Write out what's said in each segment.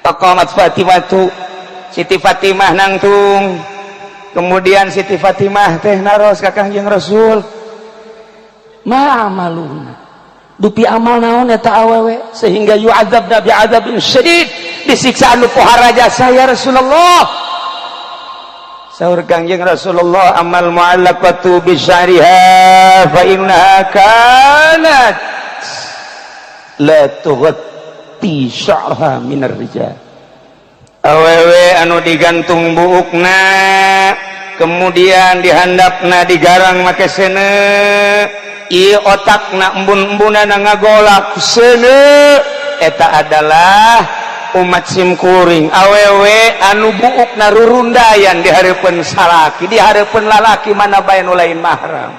Faqamat Fatimatu, Siti Fatimah nangtung. Kemudian Siti Fatimah teh naros ka Kangjeng Rasul, ma amaluna, dupi amal naon eta awewe sehingga yu'adzabna bi'adzabin syadid, disiksa anu pohara jasa ya Rasulullah. Saur Kangjeng Rasulullah, amal mu'allaqatu bi sya'riha fa innaha kanat la tughatti sya'raha minar rijal. Awewe anu digantung buukna, kemudian dihandapna digarang make seuneu, ieu otakna embun-embunana ngagolak seuneu, eta adalah umat simkuring. Awewe anu buukna rurundayan di hareupeun salaki, di hareupeun lalaki mana bae nu lain mahram,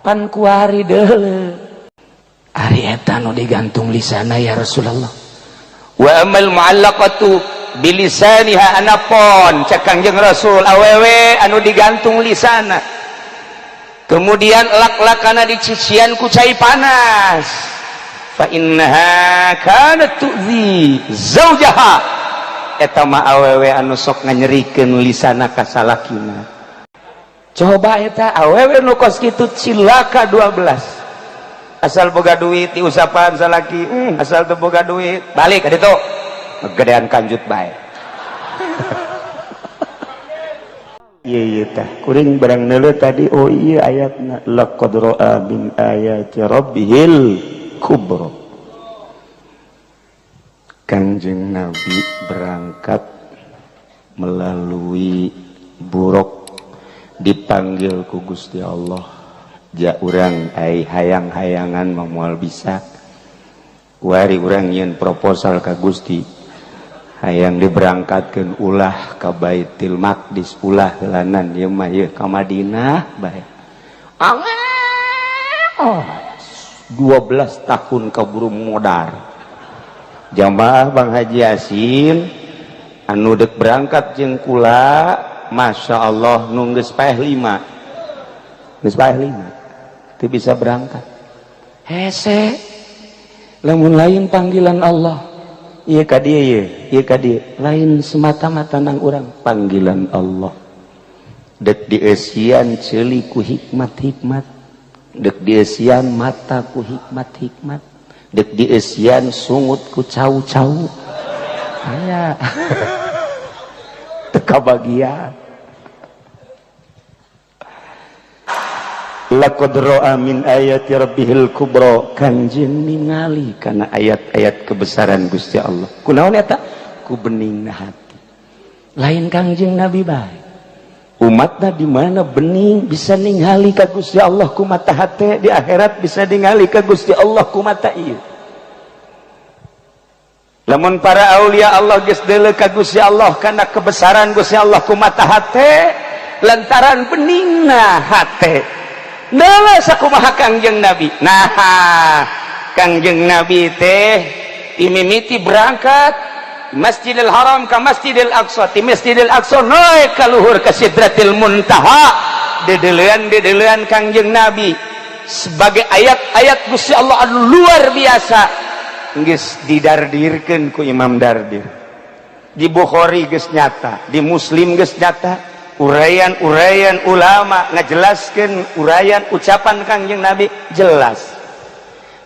pan kuari deuleu ari eta nu digantung lisana ya Rasulullah. Wa amal mu'allaqatu bilisaniha, anapon cek Kangjeng Rasul awewe anu digantung lisana, kemudian lak-lakana dicician ku cai panas, fa innaha kanat tu'zi zaujaha, eta mah awewe anu sok nganyerikeun lisana ka salakina. Coba eta awewe nu kos kitu cilaka 12. Asal boga duit diusapan salaki, asal teu boga duit balik ka ditu gedean kanjut bae. Iya iya tah kuring barang neuleuh tadi, oh iya ayatna laqad ra'a min ayati rabbihil kubra. Kanjeng Nabi berangkat melalui buruk, dipanggil ku Gusti Allah. Ja urang ai hayang-hayangan mah moal bisa. Kuari urang nyieun proposal ka Gusti, hayang diberangkatkeun ulah ka Baitul Maqdis, ulah heulanan ieu mah ieu ka Madinah bae. Oh, 12 tahun kaburu modar. Jamaah Bang Haji Yasin anu dek berangkat jeung kula, Masya Allah, nu geus paeh 5, geus paeh 5 teu bisa berangkat. Hese lamun lain panggilan Allah ieu ka dieu, ieu ieu ka dieu, lain semata-mata nang urang, panggilan Allah. Dek dieusian ceuli ku hikmat-hikmat, dek dieusian mata ku hikmat-hikmat, dek dieusian sungut ku cau-cau, aya teu kabagian. Laqad ra'a min ayati rabbihil kubra, kanjeng ningali kana ayat-ayat kebesaran Gusti Allah. Kunaon eta? Ku beningna hati. Lain Kangjeng Nabi bae, umatna di mana bening bisa ningali ka Gusti Allah ku mata hate, di akhirat bisa ningali ka Gusti Allah ku mata ieu. Lamun para aulia Allah geus deuleu ka Gusti Allah kana kebesaran Gusti Allah ku mata hate lantaran beningna hate. Deuleu sakumaha Kangjeng Nabi. Nah, Kangjeng Nabi teh imimiti berangkat Masjidil Haram ke Masjidil Aqsa, di Masjidil Aqsa naik ka luhur ke Sidratil Muntaha, dedelean dedelean Kangjeng Nabi sebagai ayat-ayat Gusti Allah anu luar biasa geus didardirkeun ku Imam Dardir. Di Bukhari geus nyata, di Muslim geus nyata, uraian-uraian ulama ngajelaskeun uraian ucapan Kangjeng Nabi jelas.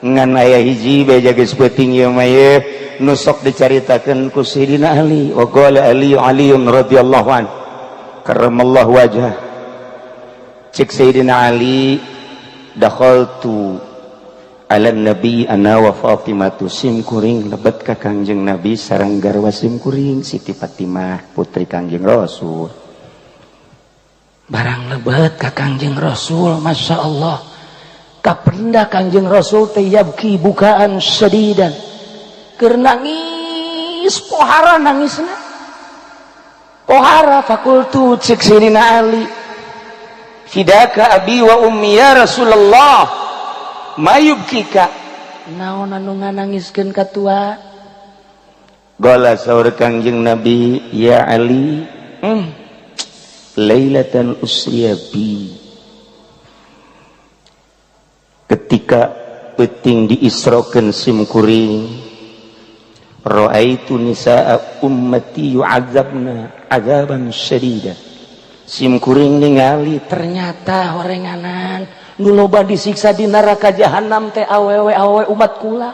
Ngan aya hiji beja geus peuting ieu mah ieu nu sok dicaritakeun ku Sayyidina Ali. Wa qala Ali Aliun radhiyallahu an karramallahu wajhah, cek Sayyidina Ali, dakhaltu ala nabi ana wa Fatimatu, sim kuring lebet ka Kangjeng Nabi sareng garwa sim kuring Siti Fatimah putri Kangjeng Rasul. Barang lebet ka Kangjeng Rasul, Masya Allah, kapenda Kangjeng Rasul teh yabki bukaan sedidan, keur nangis pohara nangisna pohara. Fakultu, cek Sayyidina Ali, fidaka abi wa ummi ya Rasulullah, mayubkika, naon anu nganangiskeun ka tua? Gola saur Kangjeng Nabi, ya Ali, lailatan usriya bi, ketika peuting diisrokeun sim kuring, Ra'aitu nisaa ummati yu'adzabna adzaban syadida. Sim kuring ningali ternyata horenganan nu loba disiksa di neraka jahanam teh awewe-awewe umat kula.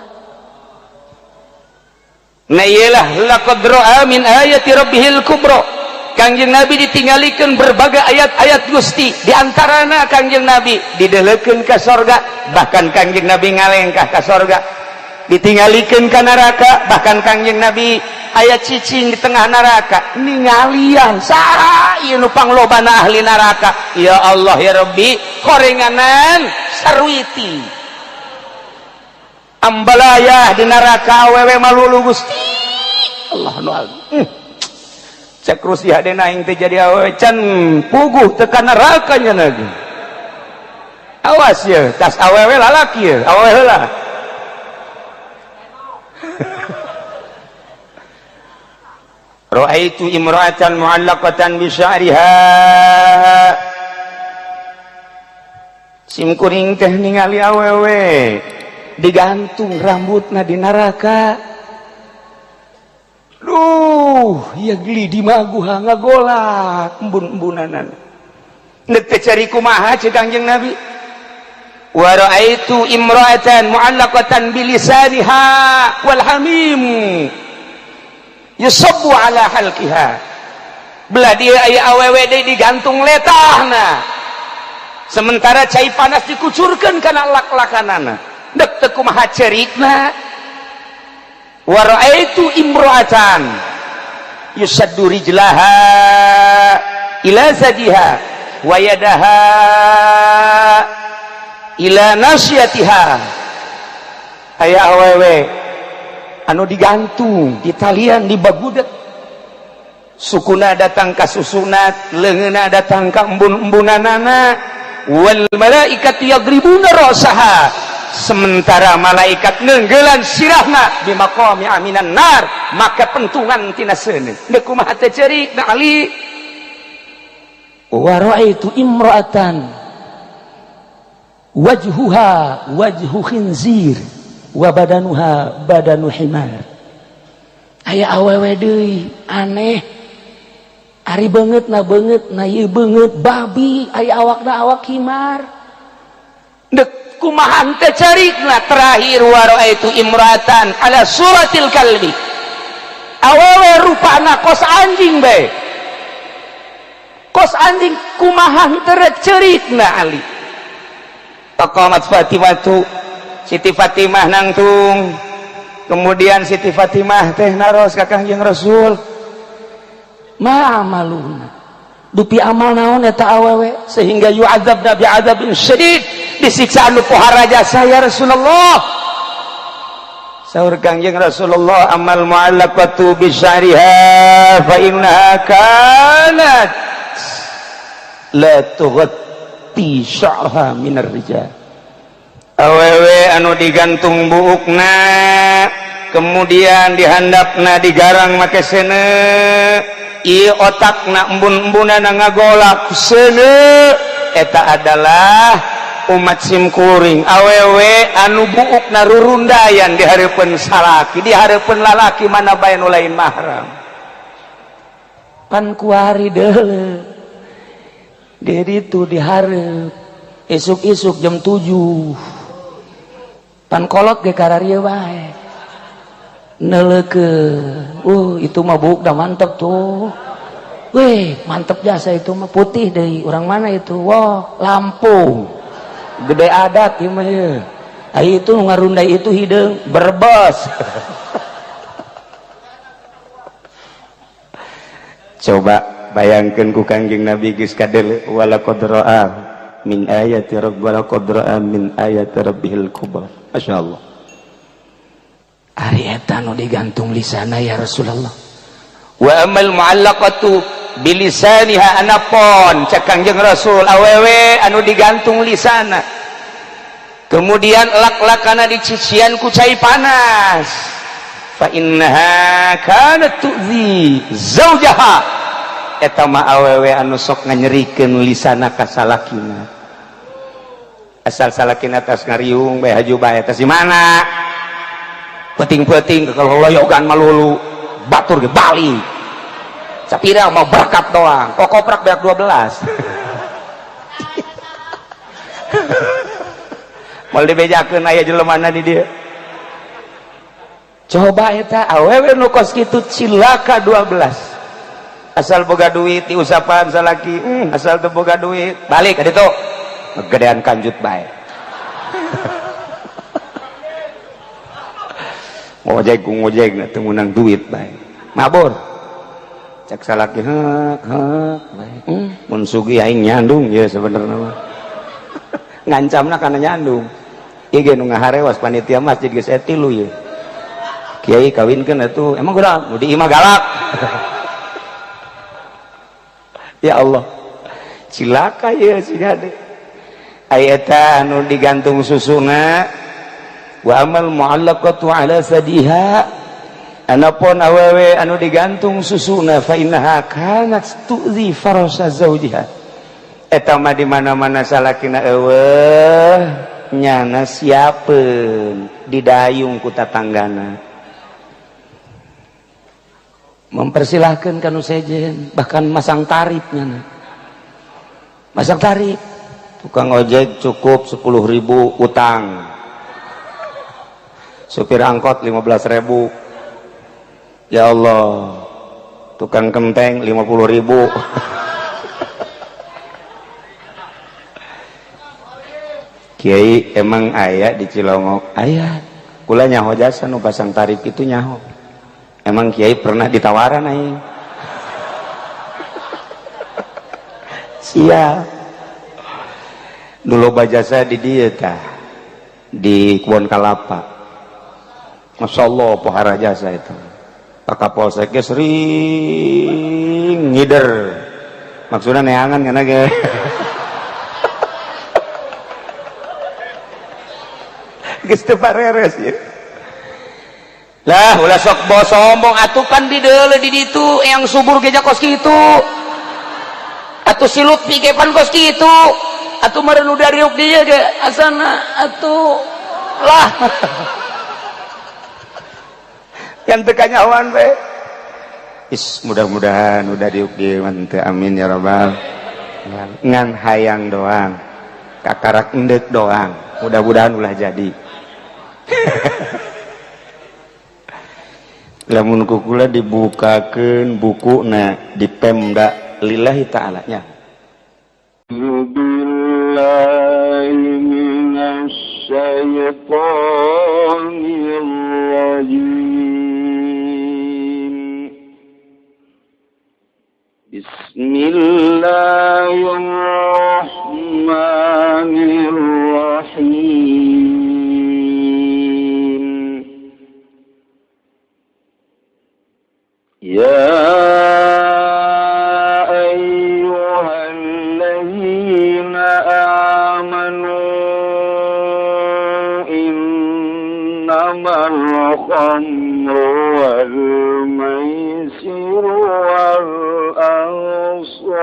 Nah iyalah laqad ra'a min ayati rabbihil kubra. Kangjeng Nabi ditinggalikeun berbagai ayat-ayat Gusti, di antarana Kangjeng Nabi didelekeun ka sorga, bahkan Kangjeng Nabi ngalengkah ka sorga, ditinggalikeun ka neraka, bahkan Kangjeng Nabi aya cicing di tengah neraka ningalian saha ieu nu panglobana ahli neraka. Ya Allah ya Rabbi, horenganan sarwiti ambalayah di neraka awewe malulu. Gusti Allah nu cek Rusia hadena aing teh jadi awewe can puguh tekan neraka nya lagi. Awas ya tas awewe lalaki ya awewe heula. Ra'aitu imra'atan mu'allaqatan bi sya'riha. Sim kuring teh ningali awewe digantung rambutna di neraka. Duh, ya geli di maguha ngagolak embun-embunanan. Nek teh cari kumaha cek Kangjeng Nabi. Wa ra'aitu imra'atan mu'allaqatan bilisaniha wal hamim yusabbu ala halqiha. Belah dia aya awewe deui digantung letahna. Sementara cai panas dikucurkeun kana lak-lakanana. Dek teu kumaha cerikna. Wa ra'aitu imra'atan yusaddu rijlaha ila zadiha wa yadaha ila nasyatiha. Aya awewe anu digantung di talian di bagudet, sukuna datang ka susunat, leungeunna datang ka embun-embunanana. Wal malaikatu yadribuna ra'saha, sementara malaikat nenggelan sirahna di maqami aminan nar, maka pentungan tina seuneu. Deuk kumaha teh ceurik na Ali. Wa ra'aitu imra'atan wajhuha wajhu khinzir wa badanuha badanu himar. Aya awewe deui aneh, ari beungeut na beungeut na ieu beungeut babi, aya awakna awak himar. Dek kumaha teh carikna. Terakhir wa ra'aitu imra'atan ala suratil kalbi, awewe rupana kos anjing bae, kos anjing, kumaha teh cerikna Ali. Faqamat Fatimatu, Siti Fatimah nangtung. Kemudian Siti Fatimah teh naros ka Kangjeng Rasul, ma amaluna, dupi amal naon eta awewe sehingga yu'adzabna bi'adzabin syadid, disiksa anu pohara jasa ya Rasulullah. Saur Kangjeng Rasulullah, amal mu'allaqatu bi sya'riha fa innaha kanat la tughatti sya'raha minar rijal. Awewe anu digantung buukna, kemudian dihandapna digarang make seuneu, ieu otakna embun-embunana ngagolak seuneu, eta adalah umat simkuring. Awewe anu buukna rurundayan di hareupeun salaki, di hareupeun lalaki mana bae nu lain mahram. Pan kuari deuleu di ditu dihareup isuk-isuk jam 7 pan kolot ge kararieu bae neuleukeun. Itu mah buuk dah mantep tuh. Weh, mantep jasa itu mah, putih deui. Orang mana itu? Wah, Lampung. Gede adat ieu mah ieu. Ai itu ngarundai itu hideung Brebes. Coba bayangkeun ku Kangjeng Nabi geus kadeuleu wala qad ra'a min ayati rabb wala qad ra'a min ayati rabbihil kubra. Masyaallah. Ari eta nu digantung lisana ya Rasulullah. Wa amal mu'allaqatu bilisaniha, anapon cek Kangjeng Rasul awewe anu digantung lisana kemudian lak-lakana dicician ku cai panas, fa innaha kanat tu'zi zaujaha, eta mah awewe anu sok nganyerikeun lisana ka salakina. Asal salakina tas ngariung bae haju bae tas di mana. Penting-penting kalau loyogan malulu batur ge balik. Sapira mau berkat doang. Kok koprak beak 12. Mal dibejakeun aya jelemana di dieu. Coba eta awewe nu kos kitu cilaka 12. Asal boga duit diusapan salaki, asal teu boga duit balik ka ditu. Gedean kanjut bae. Ngojek ku ngojek teu meunang duit bae. Mabur. Cek salaki heuk heuk bae. Mun sugih aing nyandung ye sebenarnya mah. Ngancamna kana nyandung. Ieu ge nu ngaharewas panitia masjid geus aya tilu ieu. Kiai kawinkeun atuh, emang kunaon? Nu di imah galak. Ya Allah, cilaka ya si hade. Aya eta anu digantung susuna wa amal mu'allaqatu ala sadiha, anapun awewe anu digantung susuna fa innaha kanat tu'zi farasa zawjiha. Eta mah di mana-mana salakina eueuh nyana siapeun didayung ku tatanggana. Mempersilahkan kanu sejen, bahkan masang tarifnya, masang tarif tukang ojek cukup 10.000 utang, supir angkot 15.000, ya Allah, tukang kenteng 50.000. Kiai emang aya di Cilongok aya kula nyaho jasa nu pasang tarif itu nyaho. Emang kiai pernah ditawaran aing? Siap. Dulu bajasa di dieu tah, di Kebon Kalapa. Masya Allah pohara jasa itu. Pak Kapolsek ge sering ngider. Maksudnya neangan kana ge. Geus teu pareres ieu. Lah ulah sok bawa sombong atuh pan di deuleu di ditu yang subur ge kos kitu. Atuh si Lutfi ge pan kos kitu. Atuh meureun udah riuk dieu ge asana atuh lah. Yang teu kanyahoan we. Is mudah-mudahan udah riuk dieu mah teu, amin ya rabbal. Ngan hayang doang. Kakarak endek doang. Mudah-mudahan ulah jadi. Lamun kukula dibukakeun bukuna di Pemda lillahi ta'ala nya. Billahi minasy syaithanir rajim. Bismillahirrahmanirrahim. Ya ayyuhalladzina amanu innamal khamru wal maisiru wal ansab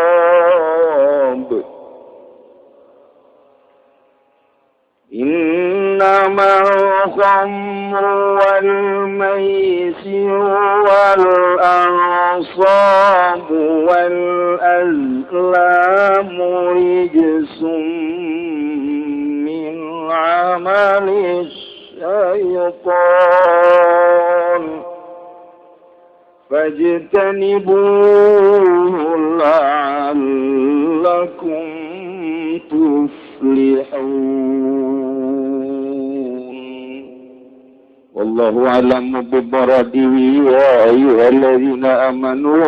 innamal khamru wal maisiru wal ansabu wal azlamu rijsum min amalis syaitan fajtanibuhu la'allakum tuflihun. Wallahu a'lamu bibaradihi wa ayyuhalladzina amanu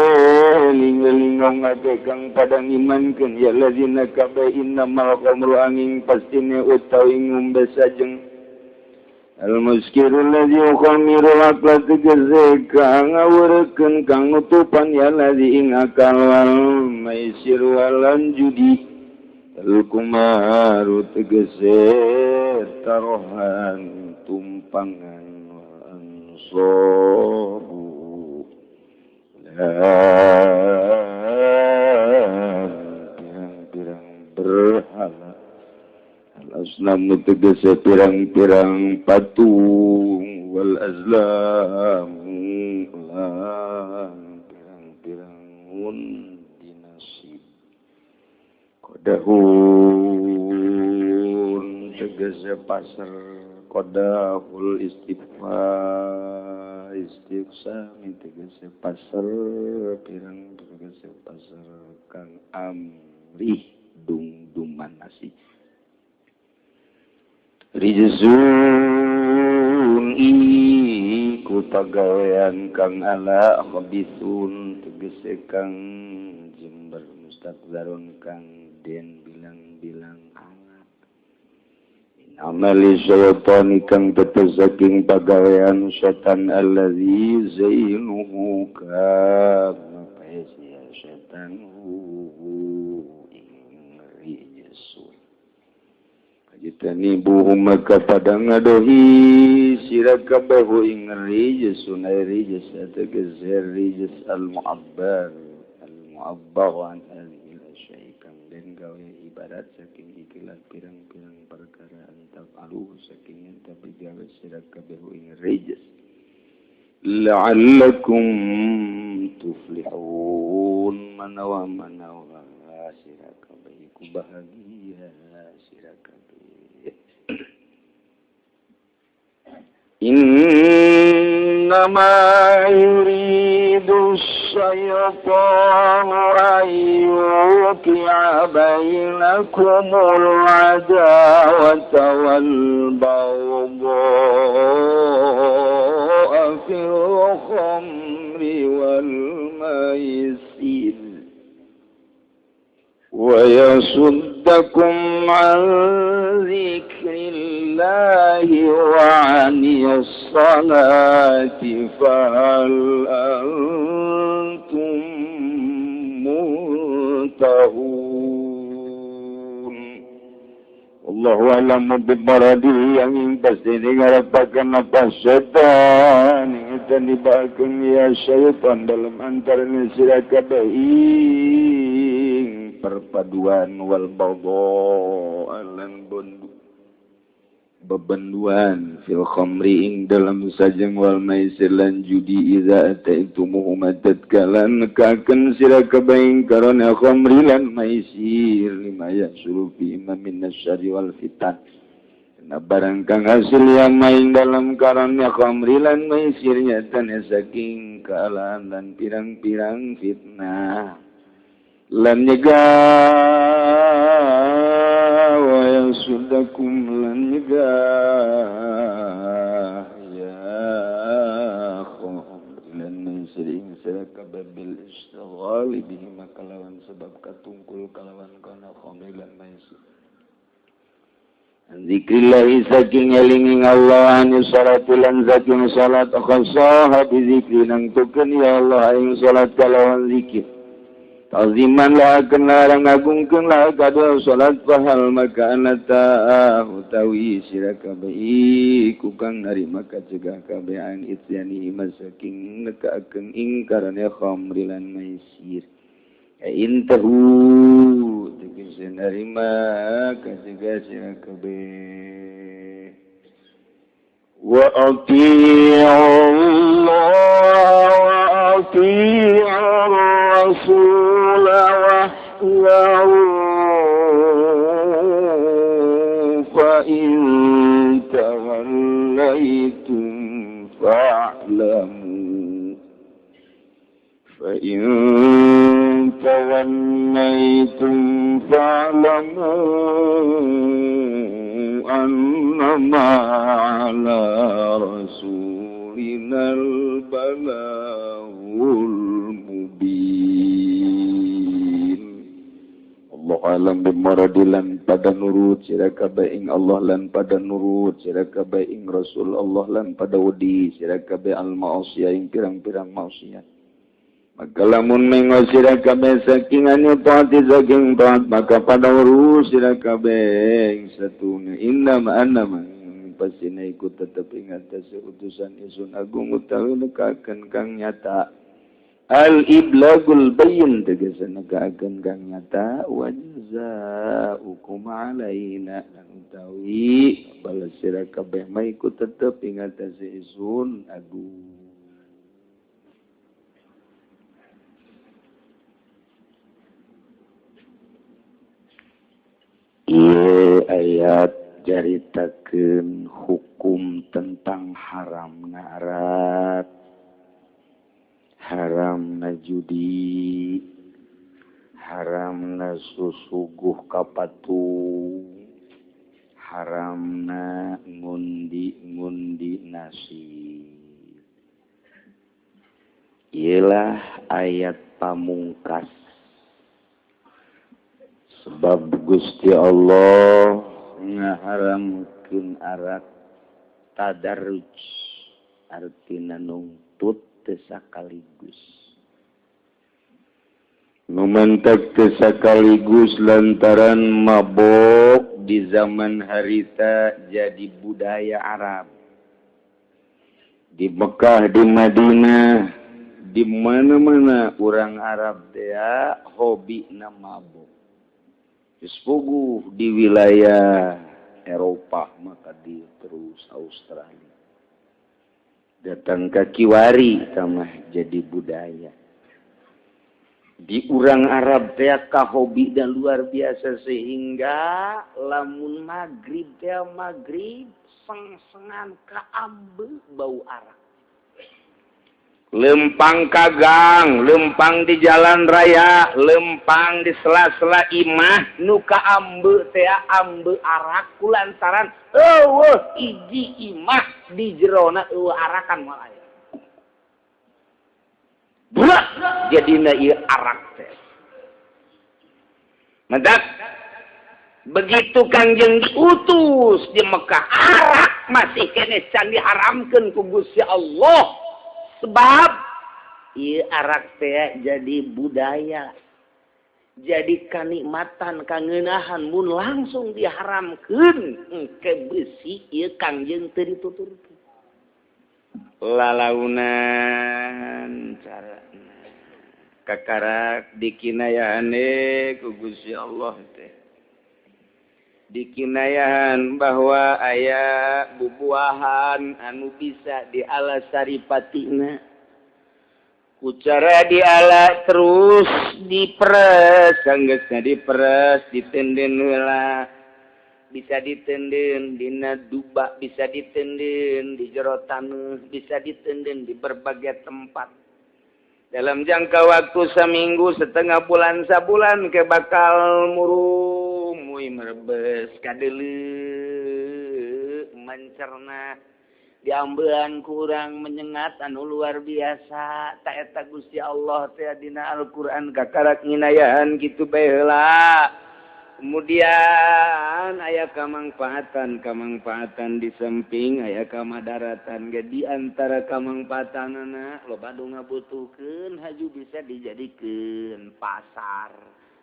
ling-lingong kang padang imankeun ya ladzina kabe innamal khamru angin pastine utawi ngombe sajeng al muskirul ladzi yukhamiru aqla tegese kang ngawurkeun kang nutupan ya ladzi ing akal wal maisir walan judi al kumaru tegese taruhan tumpangan ansabu lan pirang-pirang berhala al asnamu tegese pirang-pirang patung wal azlam lan pirang-pirang ngundi nasib qadahun tegese pasar qadahul istighfar istiqsam tegese pasar pirang tegese pasar kang amrih dung-duman nasib rijzun iku pagawean kang ala khabithun tegese kang jember mustaqdarun kang den bilang-bilang ala amali syaitani kang tetep saking pagawean setan allazi zainuhu kang paesia setan ing rijsun Jitanibuhu maka pada ngadohi sira kabeh ing rijsun ay rijs tegese rijs al-mu'abbar al-mu'abbar an hadhil syai kang den gawe ibarat saking ikilah pirang-pirang perkara antap aluh saking yen tapi gawe sira kabeh ing rijs la'allakum tuflihun manawa manawa sira kabeh iku bahagia sira kabeh. إنما يريد الشيطان أن يوقع بينكم العداوة والبغضاء في الخمر والميسر ويصدكم عن ذكر الله وعن الصلاة فهل أنتم منتهون. والله أعلم بمراده yang pasti ngarepkeun apa setan eta dibakeun ya syaitan dalam antara sira kabeh perpaduan wal bagha lan bebenduan fil khamri ing dalam sajeng wal maisir lan judi iza ataitumuhu tatkala kaken sira kabeh ing karana khamri lan maisir lima yasuru fi min nasyari wal fitan. Nah barang kang hasil yang main dalam karana khamri lan maisir nyatane saking kealaan lan pirang-pirang fitnah lan nyegah wa yasudakum lan nyegah ya khamri lan maisir ing sira kabeh bil istighali bihi kalawan sebab katungkul kalawan kana khamri lan maisir. Zikrillahi saking elinging Allah ani salat lan saking salat khasaha bi zikri nangtukeun ya Allah ing salat kalawan zikir. Ta'ziman la akan larang agungkeun la kadua salat fahal maka anata utawi sira kabeh iku kang narima kacegah kabeh an ityani masaking nekaakeun ing karana khamri lan maisir. Intahu tegese narima kacegah sira kabeh. Wa ati'u Allah wa ati'u Rasul wahdahu fa in tawallaytum fa'lamu fa in tawallaytum fa'lamu annama 'ala rasulina al-balaghul mubin. Allah alam bimaradilan pada nurut sira kabeh ing Allah lan pada nurut sira kabeh ing Rasul Allah lan pada wedi sira kabeh al ma'asiyah ing pirang-pirang maksiat. Maka lamun mengo sira kabeh saking anu taat saking taat maka pada urus sira kabeh ing satuna inna ma annama pasina iku tetep ing atase utusan isun agung utawi nekaken kang nyata. Al iblagul bayyin tegasna kaakeun kang nyata wa jazaa'ukum alaina lan utawi balas sira kabeh mah iku tetep ing atase isun agung. Ieu ayat caritakeun hukum tentang haramna arak, haramna judi, haramna susuguh kapatung, haramna ngundi-ngundi nasib. Ialah ayat pamungkas. Sebab Gusti Allah ngaharamkeun arak tadarruj, artina nungtut teu sakaligus. Nu mantak teu sakaligus lantaran mabok di zaman harita jadi budaya Arab. Di Mekah, di Madinah, di mana-mana urang Arab teh hobina mabok. Geus puguh di wilayah Eropa maka di terus Australia. Datang ke kiwari tamah jadi budaya. Di urang Arab teh kahobi dan luar biasa sehingga lamun magrib teh magrib seng-sengan kaambe bau arak. Lempang kagang, lempang di jalan raya, lempang di sela-sela imah nu kaambe teh ambe arak kulantaran eueuh hiji imah di jerona eueuh arakan moal aya. Bulat jadina ieu arak teh. Mantap. Begitu Kangjeng diutus di Mekah, arak masih keneh can diharamkeun ku Gusti Allah. Sebab ieu arak teh jadi budaya, jadi kanikmatan, kangeunahan mun langsung diharamkeun engke besi ieu Kangjeng teu dituturkeun. Lalaunan carana kakarak dikinayahan ku Gusti Allah teh. Dikinayahan bahwa aya bubuahan anu bisa diala saripatina. Ku cara diala terus diperes, sanggeusna diperes, ditenden heula. Bisa ditenden dina duba, bisa ditenden di jero taneuh, bisa ditenden di berbagai tempat. Dalam jangka waktu seminggu, setengah bulan, sabulan ke bakal murumui merebes kadeuleu mencerna diambean kurang menyengat anu luar biasa. Ta eta Gusti Allah teh dina Al-Qur'an kakarak nginayahan kitu bae heula. Kemudian aya kamangfaatan, kamangfaatan di samping aya kamadaratan ge di antara kamangfaatanana loba nu ngabutuhkeun haju bisa dijadikeun pasar,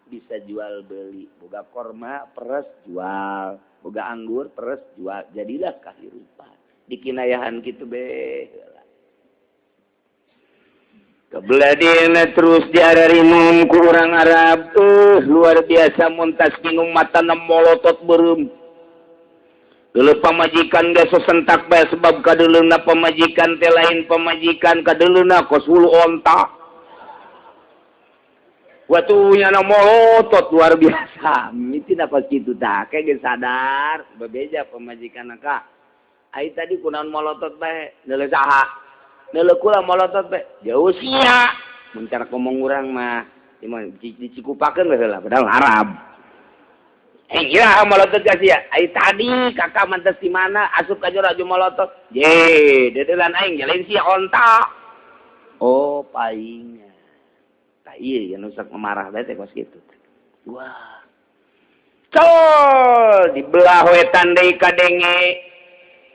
bisa jual beli, boga korma peres jual, boga anggur peres jual, jadilah kahirupan. Dikinayahan kitu be. Kebeladina terus diararinum ku urang Arab tuh luar biasa muntas minum matana molotot beureum. Dulu pamajikan ge sesentak bae sebab kadeuleuna pamajikan teh lain pamajikan kadeuleuna kos hulu onta. Watu nyana molotot luar biasa. Mimiti kos kitu tah ke geus sadar bebeja pamajikan ka. Ai tadi kunaon molotot bae deuleu saha? Neuleuh kula molotot bae jauh sia. Mun cara ngomong urang mah dicikupakeun we heula padahal Arab. Iya molotot ka sia. Ai tadi kakak mantes di mana asup ka jero aju molotot. Ye, dedelan aing lain sia onta. Oh, paingnya. Tah ieu anu sok marah bae teh kos kitu. Wah. Col dibelah wetan deui kadenge.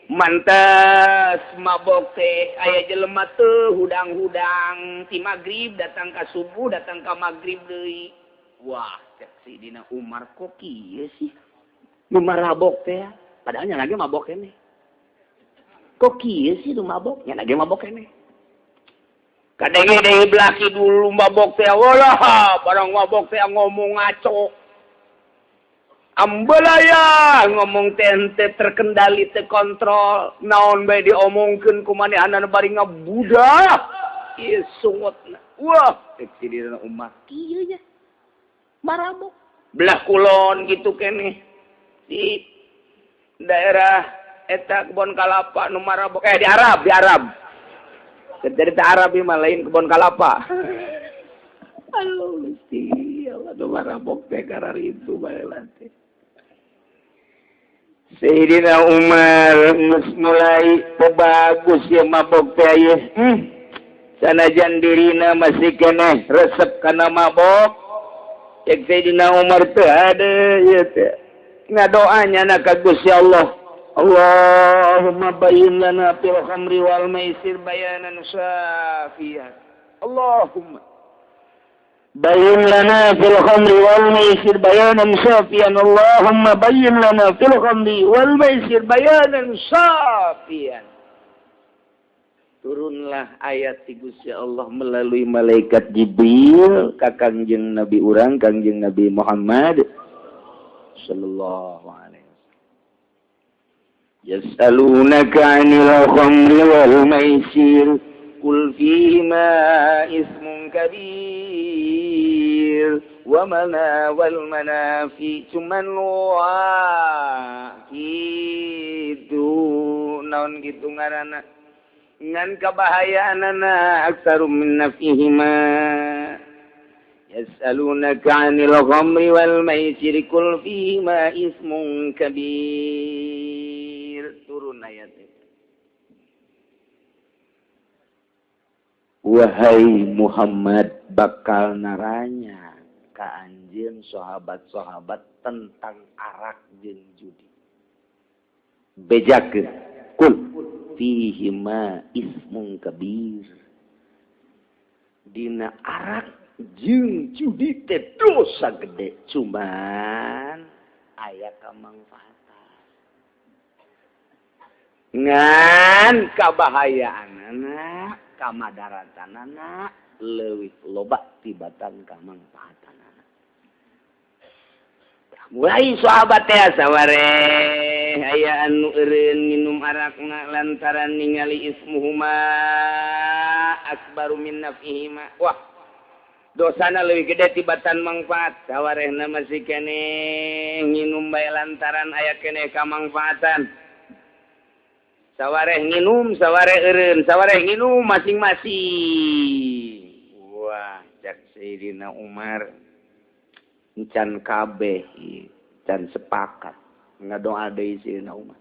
Mantes mabok teh aya jelema teu hudang-hudang ti magrib datang ka subuh datang ka magrib deui. Wah, cek si Dina Umar kok kieu sih? Nu marabok teh padahal nya lagi mabok keneh. Kok kieu sih nu mabok? Nya lagi mabok keneh. Kadenge deui belah kidul mabok teh walah, barang mabok teh ngomong ngaco. Ambelaya ngomong teh henteu terkendali, teu kontrol, naon bae diomongkeun ku manehanna bari ngabudak. Ieu sungutna. Wah, cek Sayyidina Umar kieu nya. Marabok. Belah kulon gitu keneh. Di daerah eta Kebon Kalapa nu marabok, di Arab, di Arab. Jadi Arab mah lain Kebon Kalapa. Aduh, Gusti, Allah nu marabok teh kararitu bae teh. Sayyidina Umar geus mulai bagus ya mabok teh ieu. Sanajan dirina masih keneh resep kana mabok. Cek Sayyidina Umar teh ada ieu teh. Ngadoanya na ka Gusti Allah. Allahumma bayyin lana fil khamri wal maisir bayanan syafiyan. Allahumma bayyin lana fil khamri wal maisir bayanan syafiyan. Allahumma bayyin lana fil khamri wal maisir bayanan syafiyan. Turunlah ayat ti Gusti Allah melalui malaikat Jibril ka Kangjeng Nabi urang, Kangjeng Nabi Muhammad sallallahu alaihi. Yas'alunaka 'anil khamri wal maisir qul fihima ismun kabir wa mana wal manafi cuman wa kitu naon kitu ngaranna ngan kabahayaanana aktsaru min nafihima. Yas'alunaka 'anil khamri wal maisir qul fihima ismun kabir. Turun ayat itu. Wahai Muhammad, bakal naranya ka anjeun sahabat-sahabat tentang arak jeung judi. Bejakeun kul fihima ismun kabir. Dina arak jeung judi teh dosa gede, cuman aya kamangfaatan. Ngan kabahayaanana, kamadaratanana leuwih loba tibatan kamangfaatanana. Mulai sahabat teh sawareh aya anu eureun minum arakna lantaran ningali ismuhuma akbaru min nafihima. Wah, dosana leuwih gede tibatan mangfaat. Sawarehna masih keneh nginum bae lantaran aya keneh kamangfaatan. Sawareh nginum, sawareh eureun, sawareh nginum masing-masing. Wah, cak Sayyidina Umar can kabeh, can sepakat ngadoa deui Sayyidina Umar.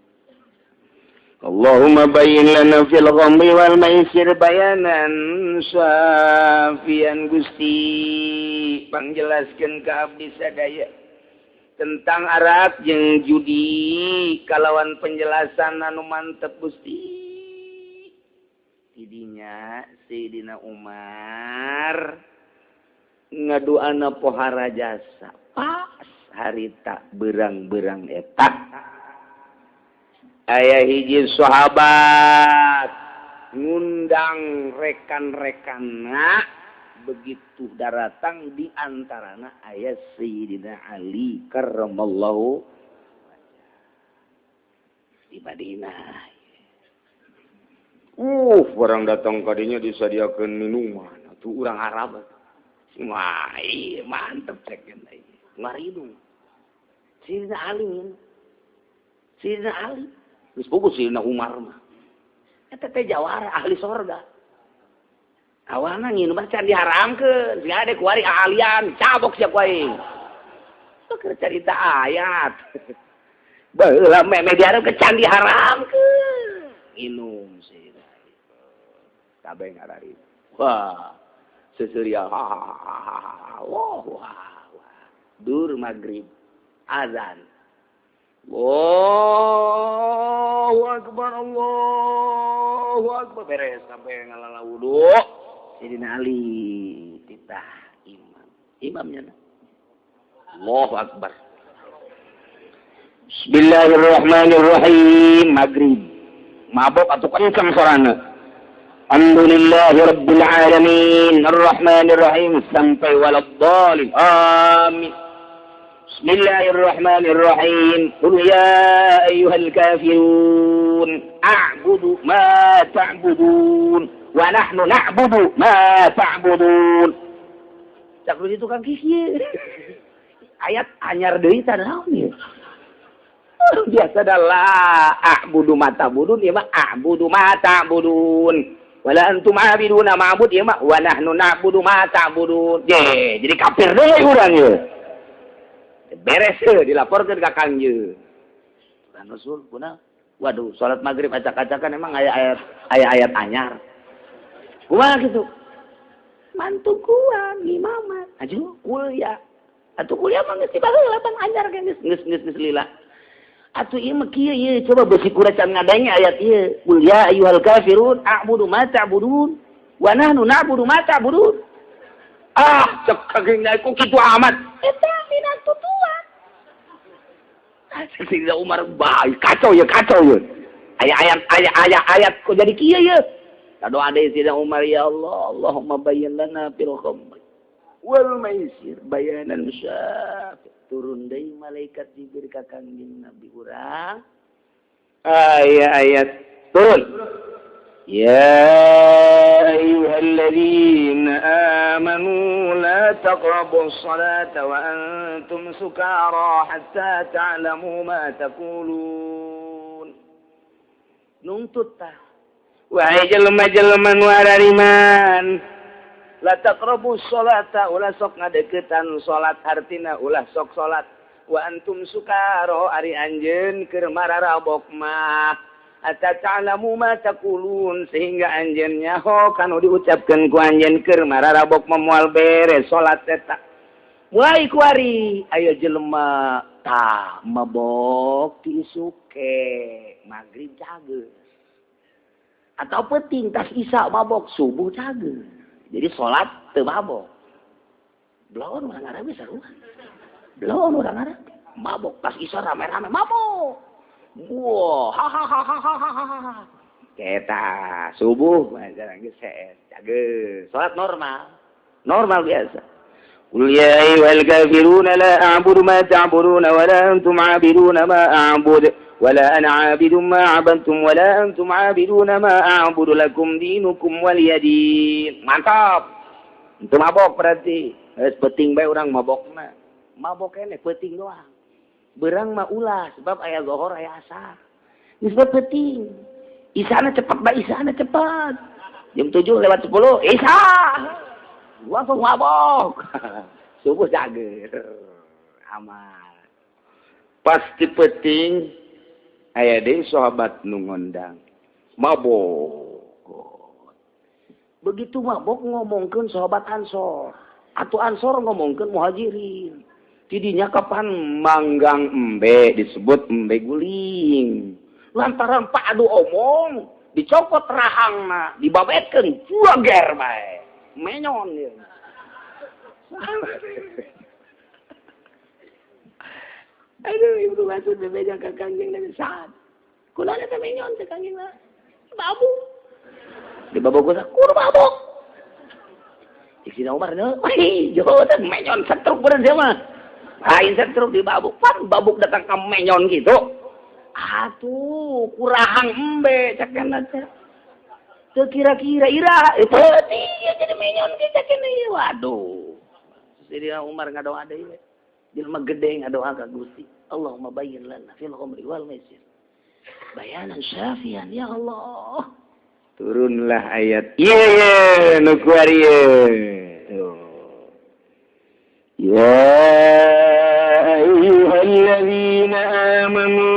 Allahumma bayyin lana fil ghamri wal maisir bayanan syafian. Gusti, pangjelaskeun ka abdi sadaya tentang arak jeung judi kalawan penjelasan anu mantep Gusti. Tidinya Sayyidina Umar ngaduana pohara jasa pas harita berang-berang eta aya hiji sahabat ngundang rekan-rekanna. Begitu daratang di antarana aya Sayyidina Ali karramallahu di Madinah. Barang datang kadinya disadiakeun minuman atuh urang Arab. Wah, iya mantep cek ieu. Ngaridung. Sayyidina Ali. Sayyidina Ali. Geus bogo Sayyidina Umar mah. Eta teh jawara ahli sorga. Awalna nginum mah can diharamkeun, sing ade kuari ahlian, cabok sia ku aing. Keur carita ayat. Baheula meh diharamkeun can diharamkeun. Nginum Sayyidina Ali. Kabeh ngarari. Wah, seseria. Wah, wah, wah. Dur maghrib azan. Allahu akbar, Allahu akbar. Beres sampai ngalala wudu. Sayyidina Ali titah imam. Imamnya. Allahu akbar. Bismillahirrahmanirrahim. Maghrib. Mabok atau kencang sorana. Alhamdulillahi rabbil alamin arrahmanir rahim sampai waladdallin. Amin. Bismillahirrahmanirrahim. Qul ya ayyuhal kafirun a'budu ma ta'budun wa nahnu na'budu ma ta'budun. Cak itu tukang kieu. Ayat anyar deui tah naon ieu? Biasa adalah a'budu ma ta'budun ieu mah a'budu ma ta'budun. Wala antum 'abiduna ma'bud ieu mah wa nahnu na'budu ma ta'budun. Ye, jadi kafir deui urang ieu. Beres heuh dilaporkeun ka Kangjeng. Rasul kunaon? Waduh, salat maghrib acak-acakan emang aya ayat aya ayat anyar. Kumaha kitu? Mantu gua ngimamat. Aju kuliah. Atuh kuliah mah geus dibaheula bang anyar ge geus geus geus lila. Atuh ieu mah kieu ieu coba beusi kura can ngadenge ayat ieu. Qul ya ayyuhal kafirun a'budu ma ta'budun wa nahnu na'budu ma ta'budun. Ah, cek kageng ku kitu amat. Eta minantu tuan. Sayyidina Umar bae kacau ya kacau ya. Ayat ayat ayat ayat kok jadi kieu ya. Doa deui Sayyidina Umar ya Allah, Allahumma bayyin lana fil khamri wal maisir bayanan syafi. Turun deui malaikat Jibril ka Kangjeng Nabi urang. Ayat-ayat turun. Ya ayyuhalladzina amanu la taqrabus salata wa antum sukara hatta ta'lamu ma taqulun. Nuntut tah. Wahai jelema-jelema nu arariman, la taqrabus salata ulah sok ngadeukeutan salat hartina ulah sok salat wa antum sukara ari anjeun keur mararabok mah. Hatta ta'lamu ma taqulun sehingga anjeun nyaho kanu diucapkeun ku anjeun keur mararabok mah moal beres salat eta. Mulai kuari aya jelema tah mabok ti isuke magrib cageus. Atau penting tas isya mabok subuh cageus. Jadi salat teu mabok. Belon urang Arab sarua. Belon urang Arab mabok tas isya rame-rame mabok. Wah, ha ha ha ha ha ha. Kita subuh jarang geus cageus. Salat normal. Normal biasa. Qul ya ayyuhal kafiruna la a'budu ma ta'buduna wa la antum 'abiduna ma a'budu wa la ana 'abidun ma 'abadtum wa la antum 'abiduna ma a'budu lakum dinukum waliyadin. Mantap. Itu mabok berarti. Geus penting bae urang mabokna. Mabok keneh penting doang. Berang mah ulah sebab aya zuhur aya asar. Geus penting. Isana cepat bae isana cepat. Jam 7:10 isya. Langsung mabok. Subuh cager. Aman. Pasti penting aya deui sahabat nu ngondang. Mabok. Begitu mabok ngomongkeun sahabat Ansor. Atuh Ansor ngomongkeun Muhajirin. Tidinya kapan manggang embe disebut embe guling. Lantaran padu omong dicopot rahangna, dibabetkeun juager bae. Menyon ieu. Aduh, Ibnu Mas'ud bebeja ka Kangjeng Nabi saat. Kunaon eta menyon teh Kangjeng mah? Mabuk. Dibabok ku mabok. Cik Umar deui, wih, jodoh menyon setruk bener dia mah. Lain setruk dibabuk, pan babuk datang ke menyon gitu. Atuh, kurahang embe cakena teh. Teu kira-kira ira, peuting jadi menyon ge cakena ieu. Waduh. Sayyidina Umar ngadoa deui we. Jelema gede ngadoa ka Gusti. Allahumma bayyin lana fil khamri wal maisir. Bayanan syafian ya Allah. Turunlah ayat. Ieu ye nu kuari ye. Tuh. Ya ayyuhalladzina amanu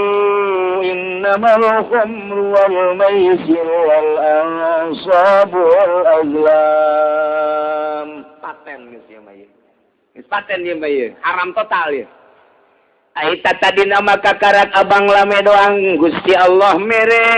innamal khamru wal maisir wal ansabu wal azlam. Paten geus ieu mah ieu. Geus paten ieu mah ieu, haram total ieu. Aita tadi nama kakarak abang lame doang Gusti Allah mere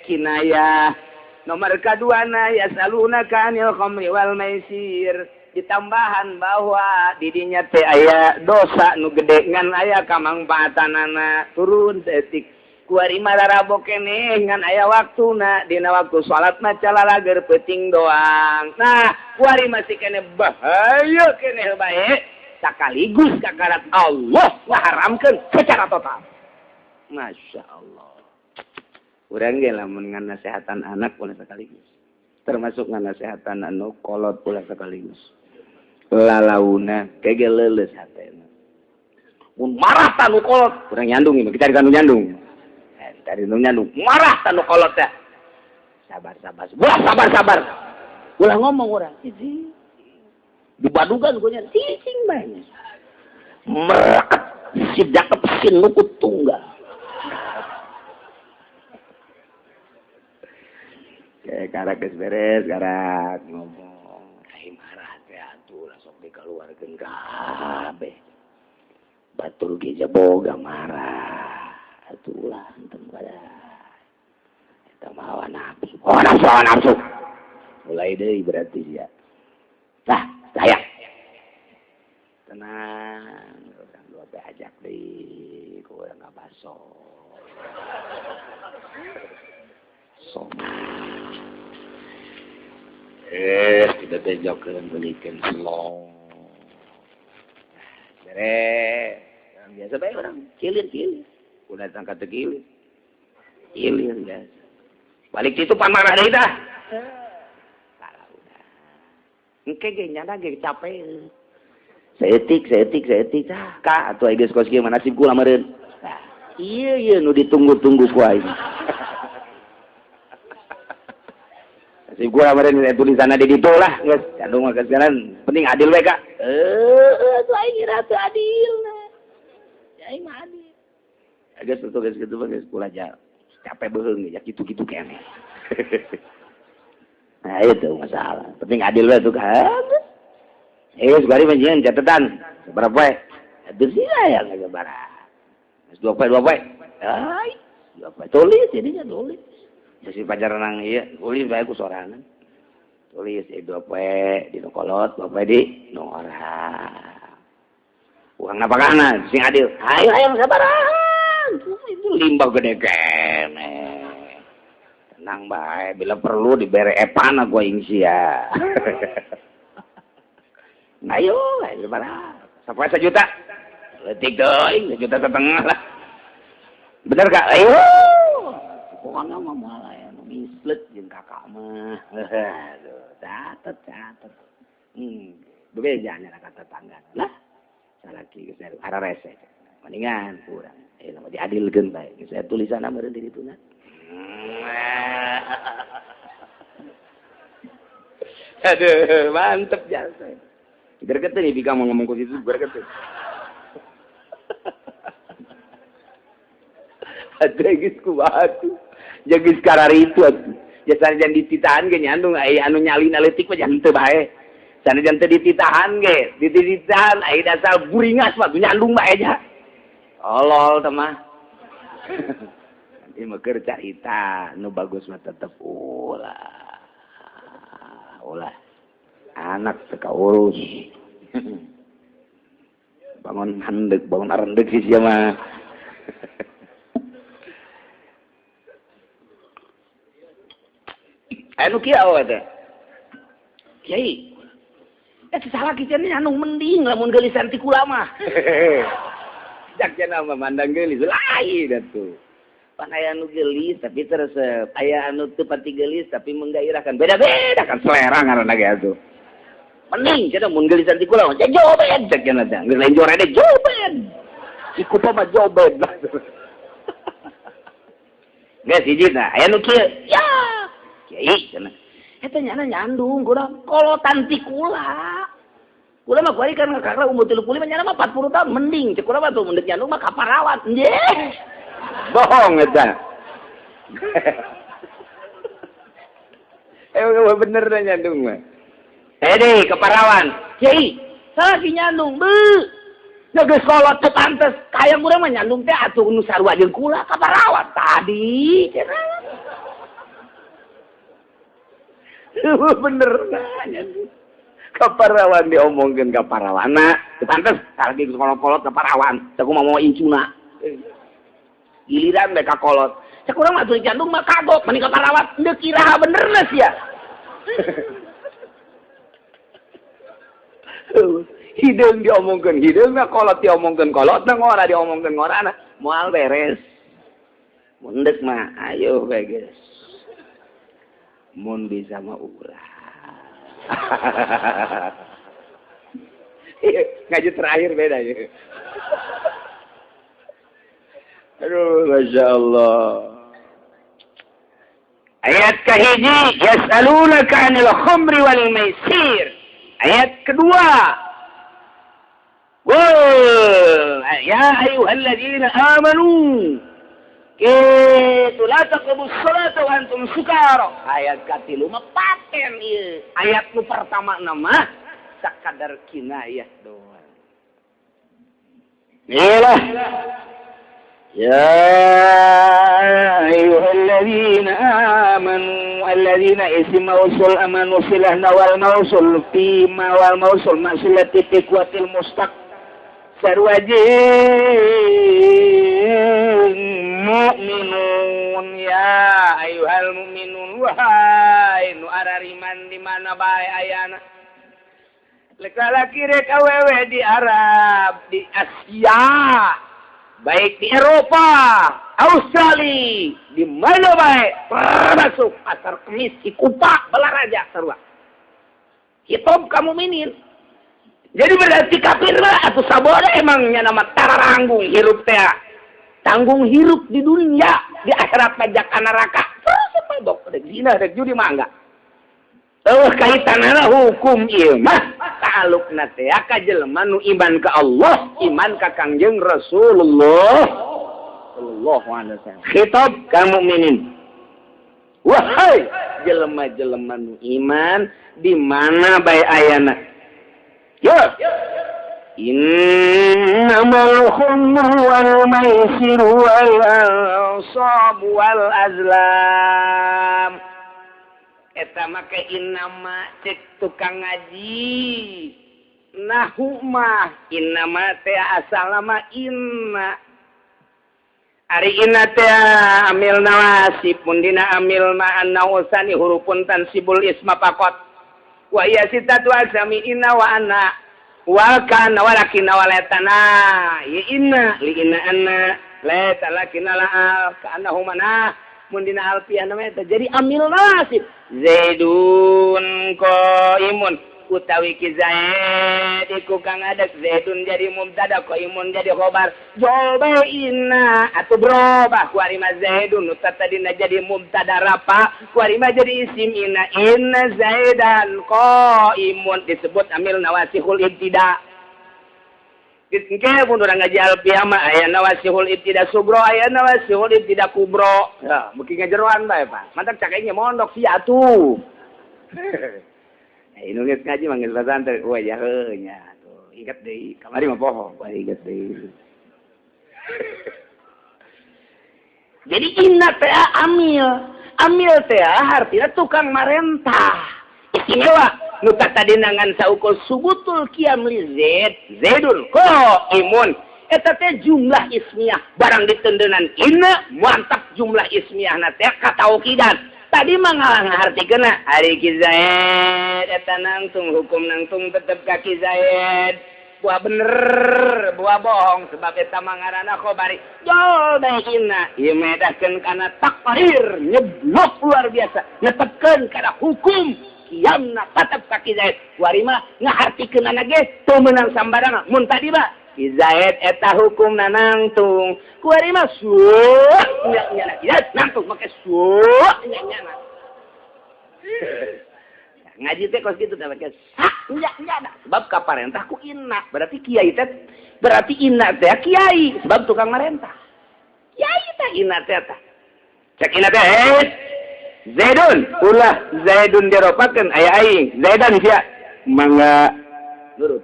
kinayah. Nomor kaduana yasalunaka anil khamri wal maisir. Ditambahan bahwa didinya teh aya dosa nu gede ngan aya kamangfaatanana turun detik. Kuari mararabo keneh ngan aya waktuna dina waktu salat mah calalager peuting doang. Nah, kuari masih keneh bahaya keneh bae sakaligus kakarat Allah ngaharamkeun secara total. Masya Allah. Urang ge lamun nganasehatan anak ulah sekaligus. Termasuk nganasehatan anu kolot ulah sekaligus. Lalauna kege leuleus hatena. Mun marah tanu kolot, urang nyandung ieu kita kanu nyandung. Dari nu nyandung, marah tanu kolot teh. Sabar sabar. Ulah sabar sabar. Ulah ngomong urang. Cicing. Dibadugan ku nya cicing bae. Meraket si jakep si nukut tunggal. Kayak karak geus beres, karak ngomong, ai marah teh atuh lah sok dikaluarkeun kabeh. Batur ge boga marah. Atuh ulah henteu pada. Eta mah hawa nafsu. Oh nafsu, hawa nafsu. Mulai deui berarti sia. Lah, saya. Tenang, urang dua teh ajak deui ku urang ngabaso. Somai. Tidak bejokeun belikeun selong. Beres. Biasa bae urang cilir-cilir. Udah tangkat teu kilir. Kilir biasa. Balik situ pan marah deui tah. Salah udah. Engke ge nyana ge capek. Saeutik saeutik saeutik tah. Ka atuh ai geus kos kieu mah nasib kula meureun. Tah, ieu ieu nu ditunggu-tunggu ku aing. Nasib gua kemarin tulisanna di ditu lah geus kandung mah sekarang penting adil we ka. Atuh aing kira teu adil na. Ya aing mah adil. Geus atuh geus kitu mah geus kula aja capek beuheung ya kitu-kitu keneh. Nah itu masalah. Penting adil we tuh kan. Segari menjieun catatan sabaraha poe. Aduh sih aya sabaraha. Geus 2 poe 2 poe. Ai, 2 poe tulis jadinya tulis. Si pacaran ieu tulis bae ku sorangan. Tulis 2 poe di nu kolot, 2 poe di nu orang. Urang napakana sing adil. Ayo ayo sabarahan. Itu limbah gede keneh. Tenang bae, bila perlu dibere epana gua ing sia. Ayo, ayo sabaraha. Sapoe 1 juta. Leutik deui, 1,5 juta lah. Bener gak? Ayo. Pokoknya mah malah ya, mislet jeung kakak mah. Aduh, catet catet. Bebejanya lah kata tetangga. Lah, salaki geus ararese. Mendingan kurang. Lamun diadilkeun bae. Geus aya tulisanna meureun di ditu na. Aduh, mantep jasa. Greget nih bika mau ngomong ke situ greget. Aduh geus kumaha tuh. Jadi sekarang itu jasa jangan dititahan ge nyandung ai anu nyalina leutik mah jangan teu bae. Sanajan teu dititahan ge, dititahan ai dasar buringas mah nyandung bae nya. Tolol teh mah. Nanti mah keur carita nu bagus mah tetep ulah. Ulah. Anak teu kaurus. Bangun handek, bangun arendek sih sia mah. Anu kieu awe teh. Kiai. Eta salah kieu anu mending lamun geulisan ti kula mah. Jak cenah mah mandang geulis lain atuh. Pan aya anu geulis tapi teresep, aya anu teu pati geulis tapi menggairahkan. Beda-beda kan selera ngaranna ge atuh. Mending cenah mun geulisan ti kula mah jobed cek cenah teh. Geus lain jorede jobed. Si kupa mah jobed. Geus hiji tah aya nu kieu. Ya. Kiai cenah. Eta nyana nyandung kurang kolotan ti kula. Kula mah kuari kan kakak umur 35 nyana mah 40 tahun mending cek kula mah tuh mending nyandung mah kaparawan. Nggih. Bohong eta. Bener dah nyandung mah. Deh keparawan. Kiai, salah si nyandung. Beuh. Geus kolot teu pantes. Kaya urang mah nyandung teh atuh nu sarua jeung kula kaparawan tadi cenah. Bener nanya kaparawan diomongkeun ka parawana teu pantes lagi kolot-kolot ka parawan teu kumaha mau incuna. Giliran mereka kolot. Cek urang mah jurig jantung mah kagok mending ka parawat deuk iraha benerna sia. Hideung diomongkeun hideungna, kolot diomongkeun kolotna, ngora diomongkeun ngorana, moal beres. Mun deuk mah ayo bae geus. Mun bisa mah ulah. Ngaji terakhir beda ya. Aduh, Masya Allah. Ayat kahiji, yas'alunaka 'anil khamri wal maisir. Ayat kedua, wal ya ayyuhalladzina amanu kitu la taqrabus salata wa antum sukara. Ayat katilu mah paten ieu. Ayat nu pertama mah sakadar kinayah doang. Iyalah. Ya ayyuhalladzina amanu alladzina isim mausul amanu silahna wal mausul fi ma wal mausul masilati tiqwatil mustaq sarwajin mu'minun ya ayyuhal mu'minun wahai nu arariman di mana bae ayana laki-laki rek awewe di Arab, di Asia, baik di Eropa, Australia, di mana baik, termasuk pasar Kemis, Cikupa, Balaraja, sarua. Hitom kamu minin. Jadi berarti kafir lah atau sabora emangnya nama taranggung hirup teh. Tanggung hirup di dunia, di akhirat pajak neraka. Terus mabok, rek zina, rek judi mah enggak. Eueuh kaitanana hukum ieu mah ta'alukna teh ka jelema nu iman ka Allah, iman ka Kangjeng Rasulullah sallallahu alaihi wasallam. Khitab ka mukminin. Wahai jelema-jelema nu iman di mana bae ayana? Ya. Innamal khamru wal maisiru wal ansabu wal azlam. Eta make innama cek tukang ngaji nahu mah innama teh asal nama inna ari inna teh amil nawasib mun dina amil ma annausani hurufun tansibul isma faqat wa iya sitatu asami inna wa anna wa kana walakinna walatana ya inna li inna anna la talakina la ka annahu mana mun dina alfiah namanya jadi amil nasib Zaidun qaimun utawi ki Zaid iku kang adek Zaidun jadi mubtada qaimun jadi khobar joba inna atuh berubah ku ari mah Zaidun nu tadina jadi mubtada rafa ku ari mah jadi isim inna inna Zaidan qaimun disebut amil nawasihul ibtida. Engke mun urang ngaji alfiah mah aya nawasihul ibtida sugro aya nawasihul ibtida kubro. Ya, beuki ngajeroan bae, Pak. Mantak cakengnya mondok sia atuh. Nah, nu geus ngaji mah geus pasantren. Wah, ya heuh nya atuh. Inget deui, kamari mah poho, wah inget deui. Jadi inna teh amil. Amil teh hartina tukang marentah. Istimewa. Nu tadina ngan saukur subutul qiyam li zaid zaidun qaimun eta teh jumlah ismiyah barang ditendenan inna mantap jumlah ismiyahna teh kataukidan tadi mah ngahartikeunna ari ki zaid eta nangtung hukum nangtung tetep ka ki zaid buah bener buah bohong sebab eta mah ngaranna khobari jol bae inna ieu medahkeun kana takrir nyeblok luar biasa netepkeun kana hukum kiamna tatap ka Ki Zaid warima ngahartikeunana ge teu meunang sambarangan mun tadi mah Ki Zaid eta hukumna nangtung kuari mah suuk nya nya Zaid nangtung make suuk nya nya ngaji teh kos kitu teh make sak nya nya sebab kaparentah ku inna berarti kiai teh berarti inna teh kiai sebab tukang marentah kiai teh inna teh tah cek inna teh Zaidun ulah Zaidun diropakeun aya aing Zaidan sia mangga nurut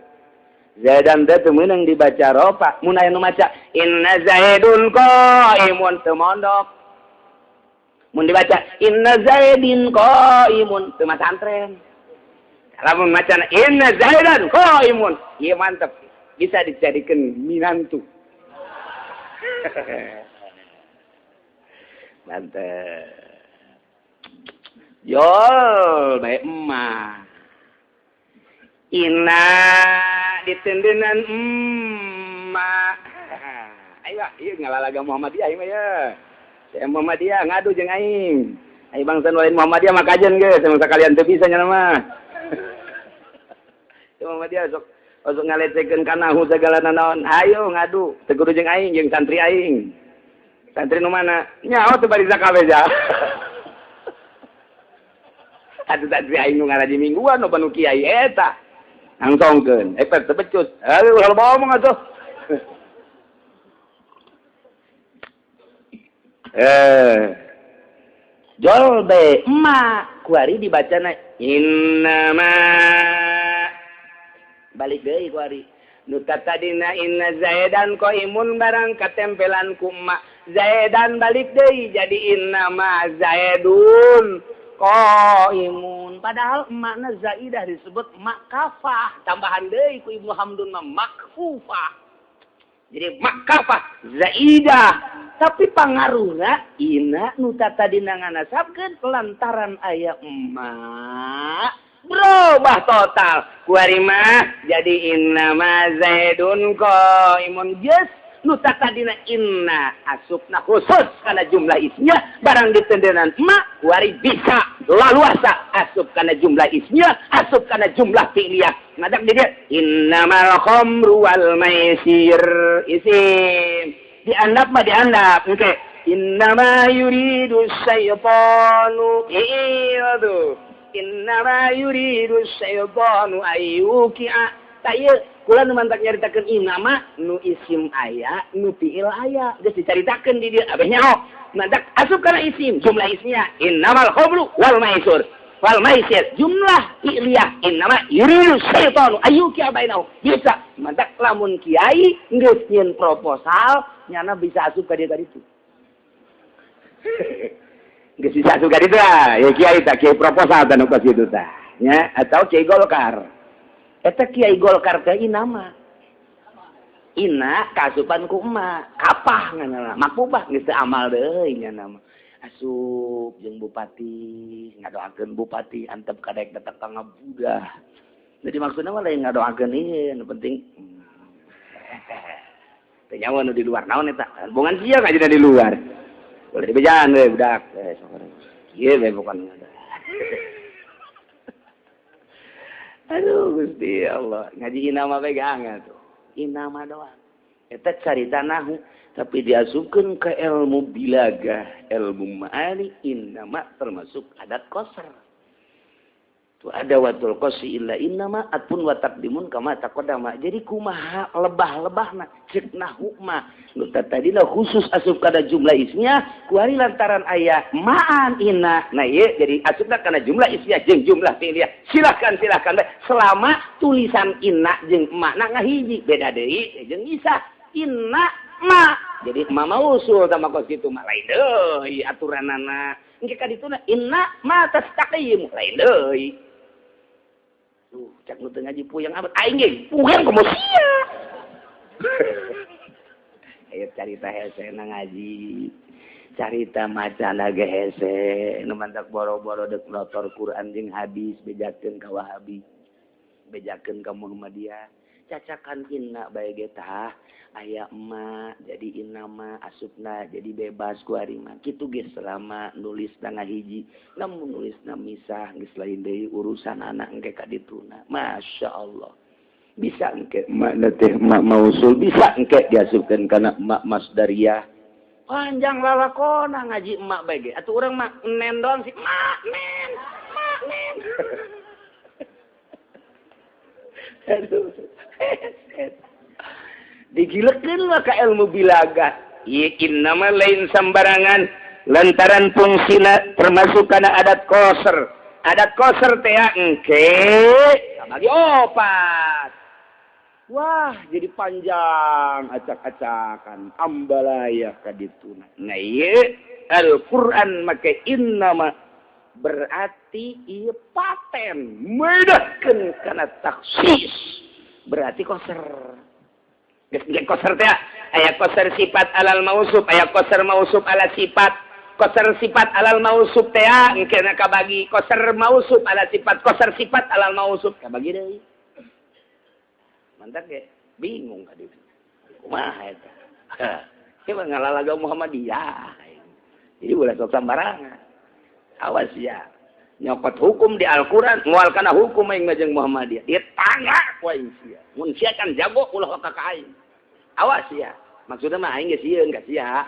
Zaidan teh teu meunang dibaca rofa mun aya nu maca inna Zaidun qaimun teu mondok mun dibaca inna Zaidin qaimun teu masantren lamun maca inna Zaidan qaimun ieu mantep bisa dijadikeun minantu. Mantep. Jol bae emak. Ina ditendenan emak. Ayo ieu ngalalaga Muhammadiyah ieu mah ya. Saya Muhammadiyah ngadu jeung aing. Ayo bangsa lain Muhammadiyah mah kajen geus, emang sakalian teu bisa nya mah. Muhammadiyah sok sok ngalecekeun kana segala nanaon. Ayo ngadu, teu kudu jeung aing jeung santri aing. Santri nu mana? Nyaho teu bari sakabeh ja. Atuh santri aing nu ngaraji mingguan nu panu kiai eta. Langsungkeun, efek teu becus. Aduh, kalau ngomong atuh. Jol be emak kuari dibacana innama balik deui kuari nu tadina inna zaidan qaimun barang katempelan ku emak zaidan balik deui jadi innama zaidun qaimun padahal emakna zaidah disebut makafah tambahan deui ku Ibnu Hamdun mah makfufah jadi makafah zaidah tapi pangaruhna ina nu tadina nganasabkeun lantaran aya emak berubah total kuari mah jadi inna ma zaidun qaimun geus nu tadina inna asupna khusus kana jumlah ismiyah barang ditendenan emak kuari bisa laluasa asup kana jumlah ismiyah asup kana jumlah fi'liyah ngadak di dieu innamal khamru wal maisir isim diandap mah diandap engke innama yuridu syaitanu ieu innama yuridu syaitanu ayyuki'a ta ieu kula nu mantak nyaritakeun innama nu isim aya nu fi'il aya geus dicaritakeun di dieu abeh nyaho mantak asup kana isim jumlah ismiyah innamal khamru wal maisur wal maisir jumlah fi'liyah innama yuridu syaitanu ayyuki'a bainahum bisa mantak lamun kiai geus nyieun proposal nyana bisa asup ka dieu tadi tu. Geus bisa asup ka ditu ah, ya kiai tah kiai proposal tah nu kos kitu tah, nya atau kiai Golkar. Eta kiai Golkar teh inama. Ina kaasupan ku emak, kapah nganana, makubah geus teu amal deui nyana mah. Asup jeung bupati, ngadoakeun bupati antep ka daek datang ka ngabudah. Jadi maksudna mah lain ngadoakeun ieu, nu penting teu nyawa nu di luar naon eta bongan sia ngajina di luar boleh dibejaan we budak kieu we bukan. Aduh Gusti Allah ngaji inama pegang atuh inama doang eta carita nahu tapi diasupkeun ke ilmu bilagah ilmu ma'ani inama termasuk adat qasar tu ada watul qasi illa innama atun wa taqdimun kama taqaddama. Jadi kumaha lebah-lebahna ceuk nahu mah nu tadina khusus asup kana jumlah ismiyah kuari lantaran aya ma'an inna. Nah ieu jadi asupna kana jumlah ismiyah jeung jumlah fi'liyah. Silakan silakan bae selama tulisan inna jeung makna ngahiji beda deui jeung isa inna ma. Jadi ma mausul sama kos kitu mah lain deui aturanana. Engke ka dituna inna ma tastaqim lain deui. Tuh, cak nu teu ngaji puyeng amat aing ge puyeng komo sia. Aya carita hese na ngaji. Carita macana ge hese nu mantak boro-boro deuk notor Quran jeung hadis bejakeun ka Wahabi. Bejakeun ka Muhammadiyah. Cacakan inna bae ge tah aya emak jadi inna mah asupna jadi bebas ku ari mah kitu ge selama nulisna ngahiji lamun nulisna misah geus lain deui urusan anak engke ka dituna. Masya Allah bisa engke emak teh emak mausul bisa engke diasupkeun kana emak masdariyah panjang lalakona ngaji emak bae ge atuh urang mah nen doang sih mak nen mak nen. Aduh digilekeun lah ka ilmu bilaga ieu innama lain sambarangan lantaran fungsina termasuk kana adat qasr. Adat qasr teh engke kabagi opat. Wah, jadi panjang acak-acakan ambalaya ka dituna. Nah ieu Al-Qur'an make innama berarti ieu paten medahkeun kana taksis. Berarti qasr. Geus qasr teh aya qasr sifat alal mausuf, aya qasr mausuf ala sifat. Qasar sifat alal mausuf teh engkeuna kabagi qasar mausuf ala sifat qasar sifat alal mausuf kabagi deui. Mantap ge bingung ka dieu. Kumaha eta? Ieu mah ngalalaga Muhammadiyah. Jadi ulah sok sambarangan. Awas ya. Nyokot hukum di Al-Qur'an moal kana hukum aing mah jeung Muhammadiyah. Ieu tangga ku aing sia. Mun sia kan jago ulah ka ka aing. Awas ya. Maksudna mah aing geus sieun ka sia.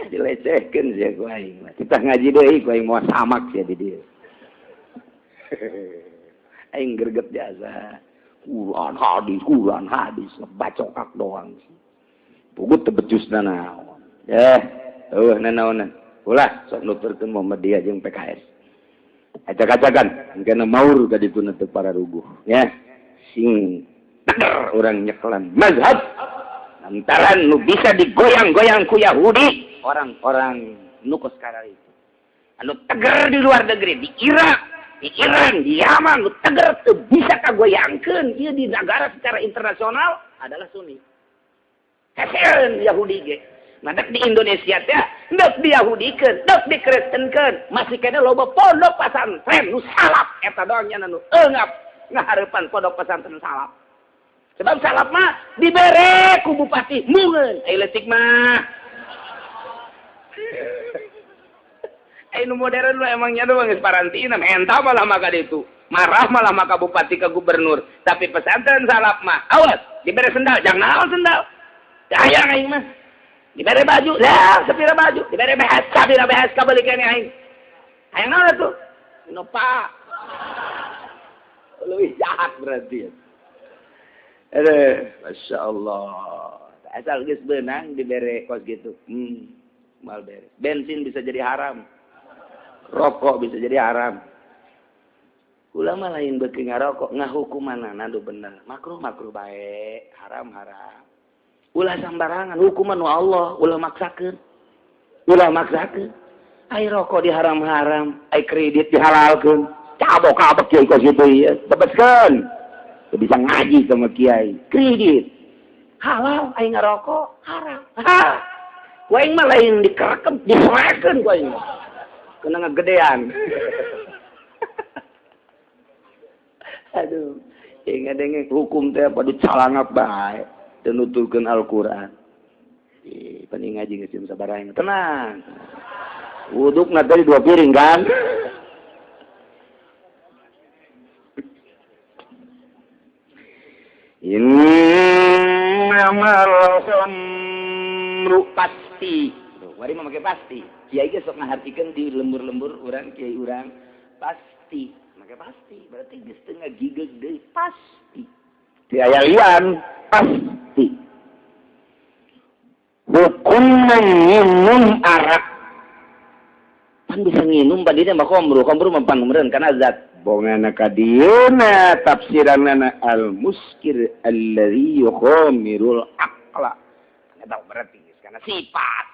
Dilecehkeun sia ku aing mah. Titah ngaji deui ku aing moal samak sia di dieu. Aing greget jasa. Quran hadis bacokak doang. Pugut teu becusna naon. Eueuh nanaonan. Ulah sok nuturkeun Muhammadiyah jeung PKS. Acak-acakan engkena maur ka dituna teu pararuguh ya. Sing teger urang nyekelan mazhab lantaran nu bisa digoyang-goyang ku Yahudi orang-orang nu kos itu. Anu teger di luar negeri, di Irak, di Iran, di Yaman, nu teger teu bisa kagoyangkeun ieu di negara secara internasional adalah Sunni. Heseun Yahudi ge. Madak di Indonesia teh deuk diyahudikeun, deuk dikristenkeun, masih kene loba pondok pesantren nu salaf eta doang nya nu eungap ngahareupan pondok pesantren salaf. Sebab salaf mah dibere ku bupati mungeun, ai leutik mah. Ai nu modern mah emangnya doang geus parantina menta malah maka ditu. Marah malah maka bupati ke gubernur, tapi pesantren salaf mah awas dibere sendal, jangan naon sendal. Hayang aing mah. Dibere baju, lah sepira baju, dibere behas, sapira behas kabelikeun aing. Hayang naon atuh? Nopa. Leuwih jahat berarti. Aduh, Masya Allah. Asal geus beunang dibere kos gitu. Mal beres. Bensin bisa jadi haram. Rokok bisa jadi haram. Ulama lain beuki ngarokok ngahukumanana nu bener. Makruh makruh bae, haram haram. Ulah sambarangan hukuman nu Allah, ulah maksakeun. Ulah maksakeun. Ai rokok diharam-haram, ai kredit dihalalkeun. Cabok-cabok kiai kos kitu ieu. Tebeskeun. Bisa ngaji sama kiai. Kredit halal, aing ngarokok haram. Ha. Ku aing mah lain dikerekem, disoekeun ku aing. Kena ngegedean. Aduh, ingat-ingat hukum teh pada calangap bae teu nuturkeun Al-Qur'an. Ih, paning ngaji geus jam sabaraha tenang. Wudukna tadi 2 piring kan? Innamal khamru pasti. Wari mah make pasti. Kiai ge sok ngahartikeun di lembur-lembur urang kiai urang pasti. Make pasti berarti geus teu ngagigeg deui pasti. Teu aya lian pasti. Hukumna nginum arak. Pan bisa nginum badina mah khamru, khamru mah pan meureun kana zat. Bongana kadieuna tafsiranana al-muskir alladzi yukhamirul aqla. Eta berarti karena sifat.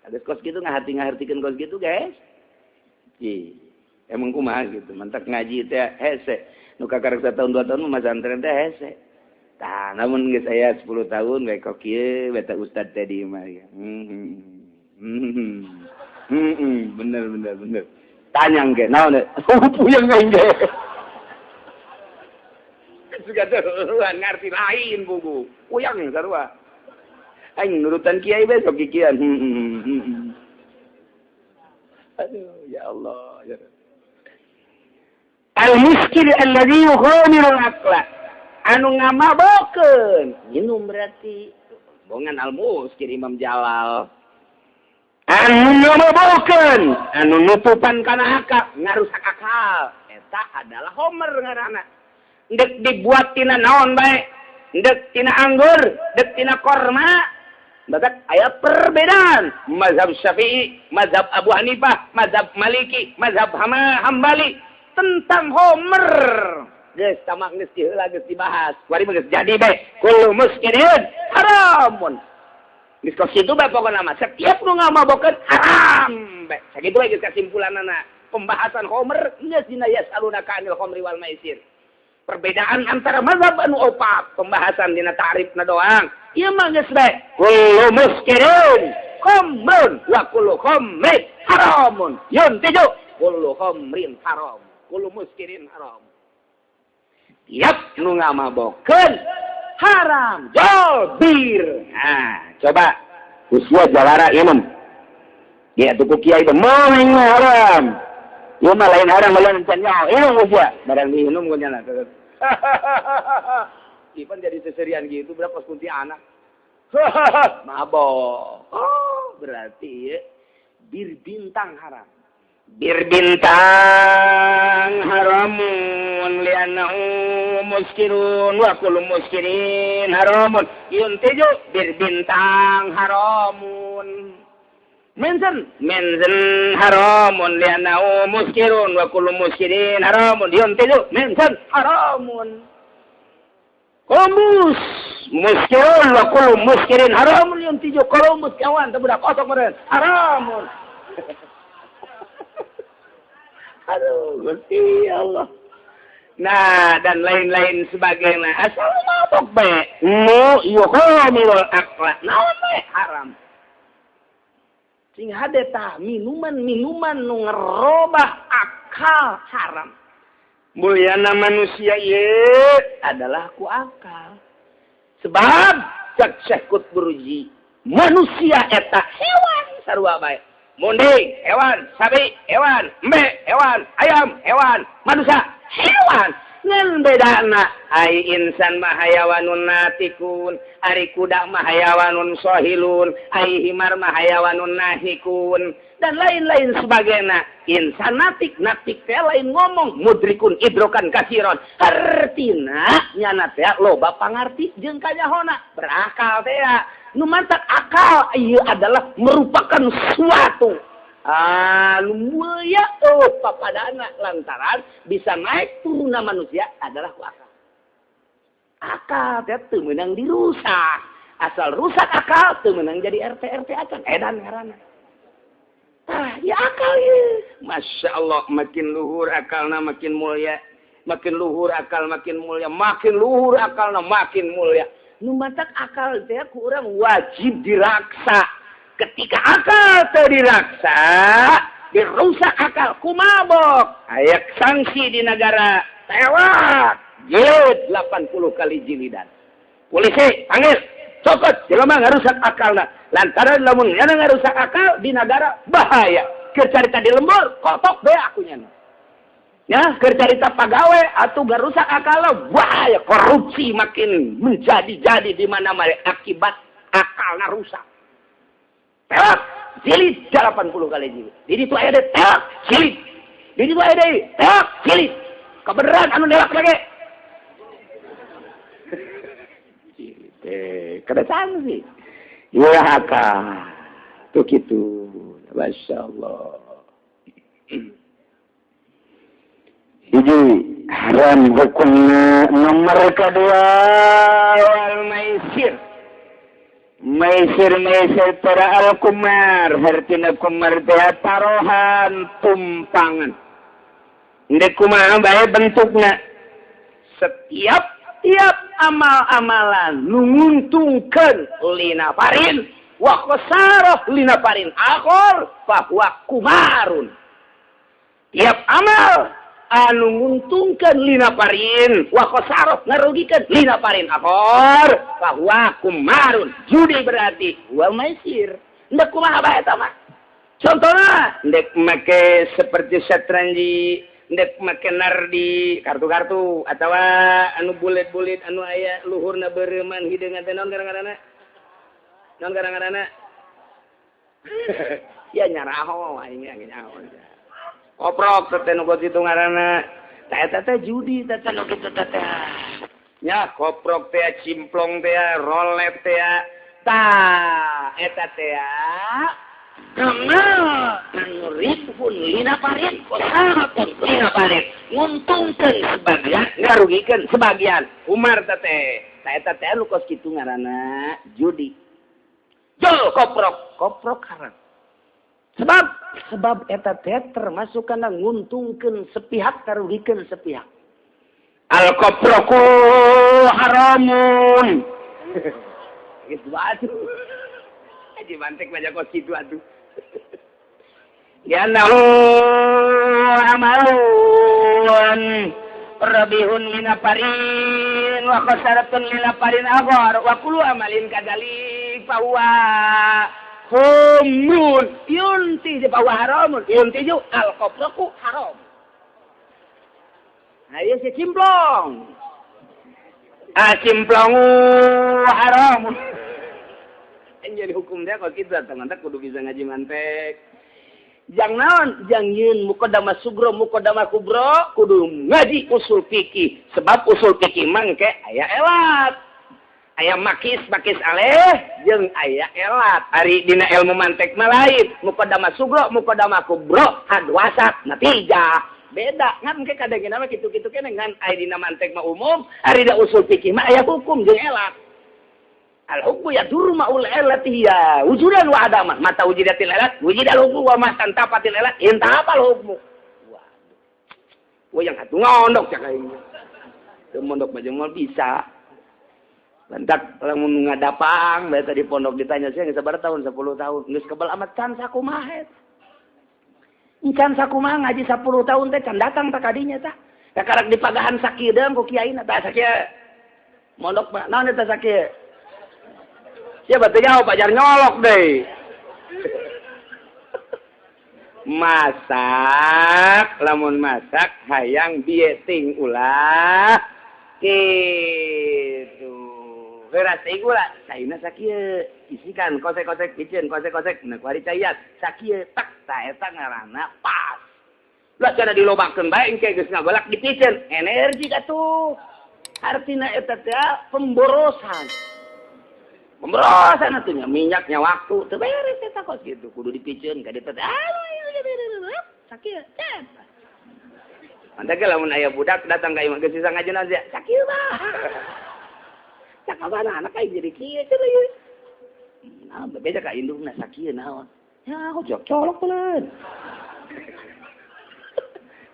Geus kos kitu ngahati-ngahartikeun kos kitu guys. Ih, emang kumaha gitu, mantak ngaji teh hese. Nu kakarek satahun 2 tahun mah masantren teh hese. Tah, namun geus aya 10 tahun we kok kieu beta ustad teh di imah ya. Bener bener bener. Tanyang ge naon teh? Puyeng aing ge. Suka teuan ngarti lain buku. Puyeng sarua. Aing nurutan kiai besok kikian. Aduh, ya Allah. Ya. Al-muskil alladzi yukhamiru al-aqla. Anu ngamabokeun. Minum berarti. Bongan al-muskil Imam Jalal. Anu ngamabokeun, anu nutupan kana akal, ngarusak akal. Eta adalah homer ngaranna. Ndek dibuat tina naon bae? Ndek tina anggur, ndek tina korma. Batak aya perbedaan mazhab Syafi'i, mazhab Abu Hanifah, mazhab Maliki, mazhab Hambali tentang homer. Geus tamak geus diheula geus dibahas. Kuari mah geus jadi bae. Kullu muskirin haramun. Geus kos kitu bae pokona mah setiap nu ngamabokeun haram bae. Sakitu bae geus kasimpulanana. Pembahasan homer geus dina yasalunaka anil khamri wal maisir. Perbedaan antara mazhab anu opat, pembahasan dina ta'rifna doang. Ieu mah geus bae. Kullu muskirin khamrun wa kullu khamrin haramun yuntiju kullu khamrin haram kullu muskirin haram. Tiap nu ngamabokeun haram jol bir. Nah, coba usia jawara minum. Dia tuh ku kiai mah haram. Ieu mah lain haram lain can nyaho. Minum usia barang diminum ku nyana. Ipan jadi seserian gitu berapa kunti anak. Mabok. Oh, berarti ya, bir bintang haram. Bir bintang haramun li'annahu muskirun wa kullu muskirin haramun yuntiju bir bintang haramun. Mensen haramun li'annahu muskirun wa kullu muskirin haramun yuntiju mensen haramun. Komus muskirun wa kullu muskirin haramun yuntiju kolomus kawan teu budak kosong meureun haramun. Aduh, Gusti Allah. Nah, dan lain-lain sebagainya. Asal mabok bae. Nu yukhamirul aqla. Naon bae haram. Sing hade tah minuman-minuman nu ngerobah akal haram. Mulyana manusia ieu adalah ku akal. Sebab cek Syekh Qutb Ruji, manusia eta hewan sarua bae. Munding, hewan, sapi, hewan, embe, hewan, ayam, hewan, manusia, hewan. Ngan bedana, ai insan mah hayawanun natikun, ari kuda mah hayawanun sohilun, ai himar mah hayawanun nahikun, dan lain-lain sebagainya. Insan natik, natik teh lain ngomong, mudrikun idrokan kasiron. Hartina nyana teh loba pangarti jeung kanyahona, berakal teh. Nu mantak akal ieu adalah merupakan suatu anu mulia papadana lantaran bisa naik turunna manusia adalah ku akal. Akal teh teu meunang dirusak. Asal rusak akal teu meunang jadi RT RT acan edan ngaranna. Tah, ya akal ieu. Masya Allah, makin luhur akalna makin mulia, makin luhur akal makin mulia, makin luhur akalna makin mulia. Nu matak akal teh ku urang wajib diraksa. Ketika akal teu diraksa, dirusak akal ku mabok. Aya sanksi di negara, tewak, jilid 80 kali jilidan. Polisi panggil, cokot jelema ngarusak akalna. Lantaran lamun nyana ngarusak akal di negara bahaya. Keur carita di lembur, kotok bae aku nyana. Ya, keur carita pagawe atuh garusak akalna bahaya, korupsi makin menjadi-jadi di mana-mana akibat akalna rusak. Tewak, jilid 80 kali jilid. Di ditu aya deui tewak, jilid. Di ditu aya deui tewak, jilid. Kebenaran anu newak lagi. Jilid teh kada sanksi. Ieu akal. Tuh kitu. Masyaallah. Hiji haram hukumna nomor kedua wal maisir. Maisir maisir para al kumar, hartina kumar teh taruhan tumpangan. Ndek kumaha bae bentukna? Setiap tiap amal-amalan nu nguntungkeun linafarin wa khasarah linafarin akhor fa huwa kumarun. Tiap amal anu nguntungkeun linafarin wa khasarah ngarugikeun linafarin akhor fa huwa kumarun. Judi berarti wal maisir. Ndek kumaha bae eta mah? Contohna ndek make seperti satranji, ndek make nardi, kartu-kartu atawa anu bulet-bulet anu aya luhurna beureman hideungan teh naon ngaranna? Naon ngaranna? Ya nyaraho aing ge nyaho. Koprok teh nu kitu ngaranna. Tah eta teh judi teh nu kitu teh. Nya koprok teh cimplong teh rolet teh. Tah eta teh amal anu ribhun linafarin kosatun linafarin nguntungkeun sebagian ngarugikeun sebagian. Umar teh tah eta teh nu kos kitu ngaranna judi. Jol koprok, koprok haram. Sebab eta teh termasuk kana nguntungkeun sepihak karugikeun sepihak. Al koproku haramun. Geus batu. Ngaji mantek banyak kos kitu atuh. Ya nahu amalun rabihun linaparin wa khasaratun linaparin aghar wa kullu amalin kadzalik fa huwa humrun yunti fa huwa haramun yunti al qafraku haram. Nah ieu si cimplong. Ah cimplong haram. Jadi hukum dia kalau kita teman-teman kudu bisa ngaji mantek. Jang naon, jang yeun muqaddamah sugro muqaddamah kubro kudu ngaji usul fikih. Sebab usul fikih mangke aya elat. Aya makis makis aleh jeung aya elat. Ari dina ilmu mantek mah lain, muqaddamah sugro muqaddamah kubro had wasat natijah. Beda ngan engke kadangena mah kitu-kitu keneh ngan aya dina mantek mah umum, ari da usul fikih mah aya hukum jeung elat. Al-hukmu yadurru ma'ul illati ya wujudan wa adaman. Mata wujidatil illat wujidal hukmu wa ma tantafatil illat intafal hukmu. Waduh. Wah yang atuh ngondok cak aing. Teu mondok mah jeung bisa. Lantak lamun ngadapang bae tadi pondok ditanya sia geus sabaraha tahun 10 tahun. Geus kebal amat can sakumaha. Can sakumaha ngaji 10 tahun teh can datang tah kadinya tah. Kakarak dipagahan sakieu ku kiaina tah sakieu. Mondok mah naon eta sakieu? Ya batu jauh pajar nyolok deh. Masak, lamun masak hayang dieting ulah gitu. Beras teh ulah, caina sakieu. Isikan kosek-kosek kitchen, kosek-kosek nah kuari caiat, sakieu tak ta eta ngaranna pas. Lah cara dilobakeun bae engke geus ngagolak di kitchen, energi atuh. Artina eta teh pemborosan. Pemborosan atuh nya minyaknya waktu teu beres eta kos kitu kudu dipiceun ka dieu teh sakieu cep. Mantap lamun aya budak datang ka imah geus bisa ngaji naon sia sakieu mah. Cak abana anak aing jadi kieu cenah ieu. Nah beda ka indungna sakieu naon. Ya aku colok teuleun.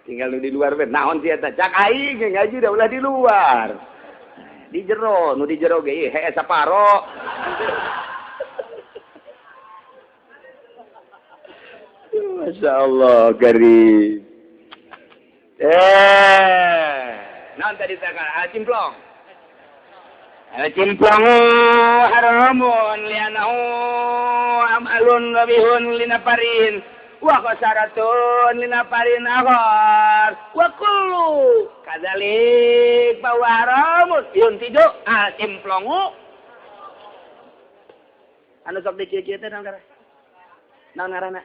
Tinggal nu di luar we naon sia eta cak aing ngaji da ulah di luar. Di jero, nu di jero ge hee saparo. Masya Allah, gari. Naon tadi teh cimplong. Cimplong haramun lianahu amalun rabihun linaparin wa khasaratun linaparin akhar wa kullu kadzalik fa haramun yuntidu al cimplongu anu sok dikieu-kieu teh naon ngaranna? Naon ngaranna?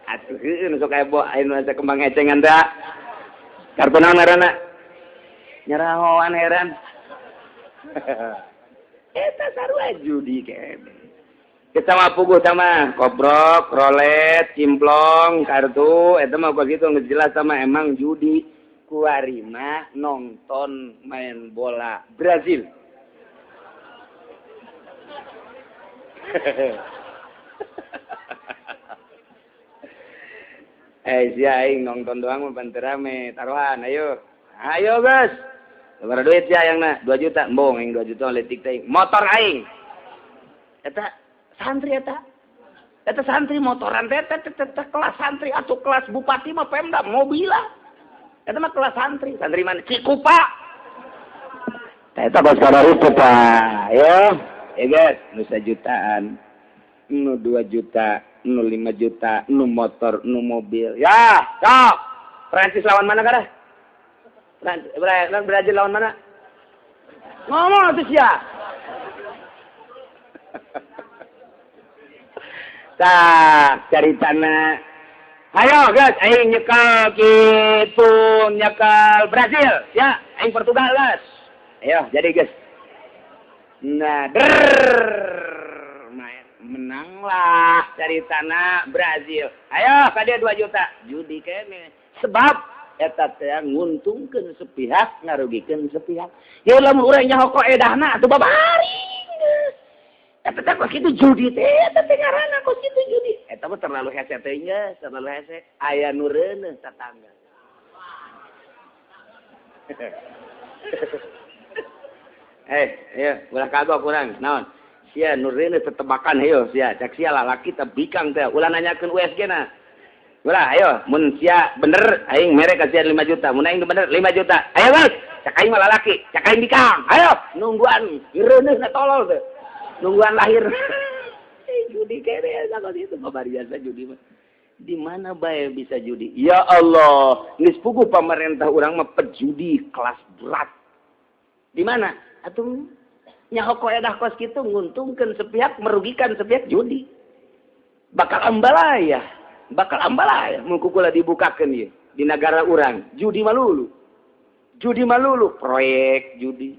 Atuh heueuh nu sok heboh aya nu asa kembang ecengan teh. Kartu naon ngaranna? Nyerahoan heran. Eta sarua judi kene. Kita mah puguh sama kobrok, rolet, cimplong, kartu, eta mah kos kitu geus jelas sama emang judi. Kuari mah nonton main bola Brazil. Sia aing nonton doang mah pan teu rame, taruhan ayo. Ayo guys. Sabaraha duit sia hayangna? 2 juta. Embung aing 2 juta leutik teh. Motor aing. Eta santri eta. Eta santri motoran teh teh kelas santri atuh kelas bupati mah pemda mobil lah. Eta mah kelas santri. Santri mana? Cikupa. Teh eta bos itu Pak. Ayo. Ya guys, nu sajutaan, nu 2 juta, nu 5 juta, nu motor, nu mobil. Ya, sok. Prancis lawan mana kada? Brazil lawan mana? Ngomong atuh sia. Tah, cari tanah. Ayo guys, aing nyekal kitu, nyekal Brazil, ya, aing Portugal, guys. Ayo, jadi guys. Nah, main menanglah cari tanah Brazil. Ayo, ka dia 2 juta. Judi kene. Sebab eta teh nguntungkeun sepihak, ngarugikeun sepihak. Ya lamun urang nyaho koedahna atuh babari. Eta teh kos kitu judi teh, eta teh ngaranna kos kitu judi. Eta mah terlalu hese teh nya, terlalu hese. Aya nu reuneuh tatangga. Ayo ulah kagok urang naon sia nu reuneuh tetebakan hayo sia cak sia lalaki teh bikang teh ulah nanyakeun USG na ulah ayo mun sia bener aing mere ka sia 5 juta mun aing bener 5 juta ayo guys cak aing mah lalaki cak aing bikang ayo nungguan reuneuh na tolol teh nungguan lahir. Judi kere sakos itu babar biasa judi mah. Di mana bae bisa judi? Ya Allah, geus puguh pamarentah urang mah pejudi kelas berat. Di mana? Atuh nyaho koedah kos kitu nguntungkeun sepihak, merugikan sepihak judi. Bakal ambalaya mun kukula dibukakeun ieu di nagara urang, judi malulu. Judi malulu, proyek judi.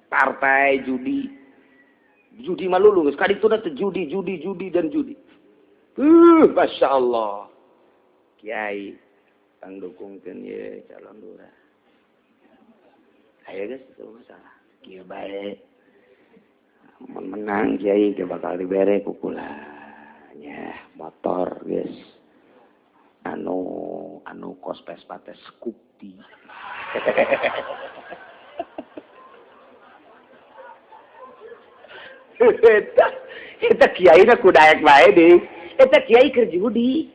Partai judi. Judi malulu geus kadituna teh judi, judi, judi dan judi. Masya Allah. Kiai kang dukungkeun ye calon lurah. Ayo guys, itu masalah. Kieu bae. Mun menang kiai ke bakal dibere ku kula. Nya motor guys. Anu kos Vespa teh Scoopy. Eta kiai na kudaek bae deui. Eta kiai keur judi.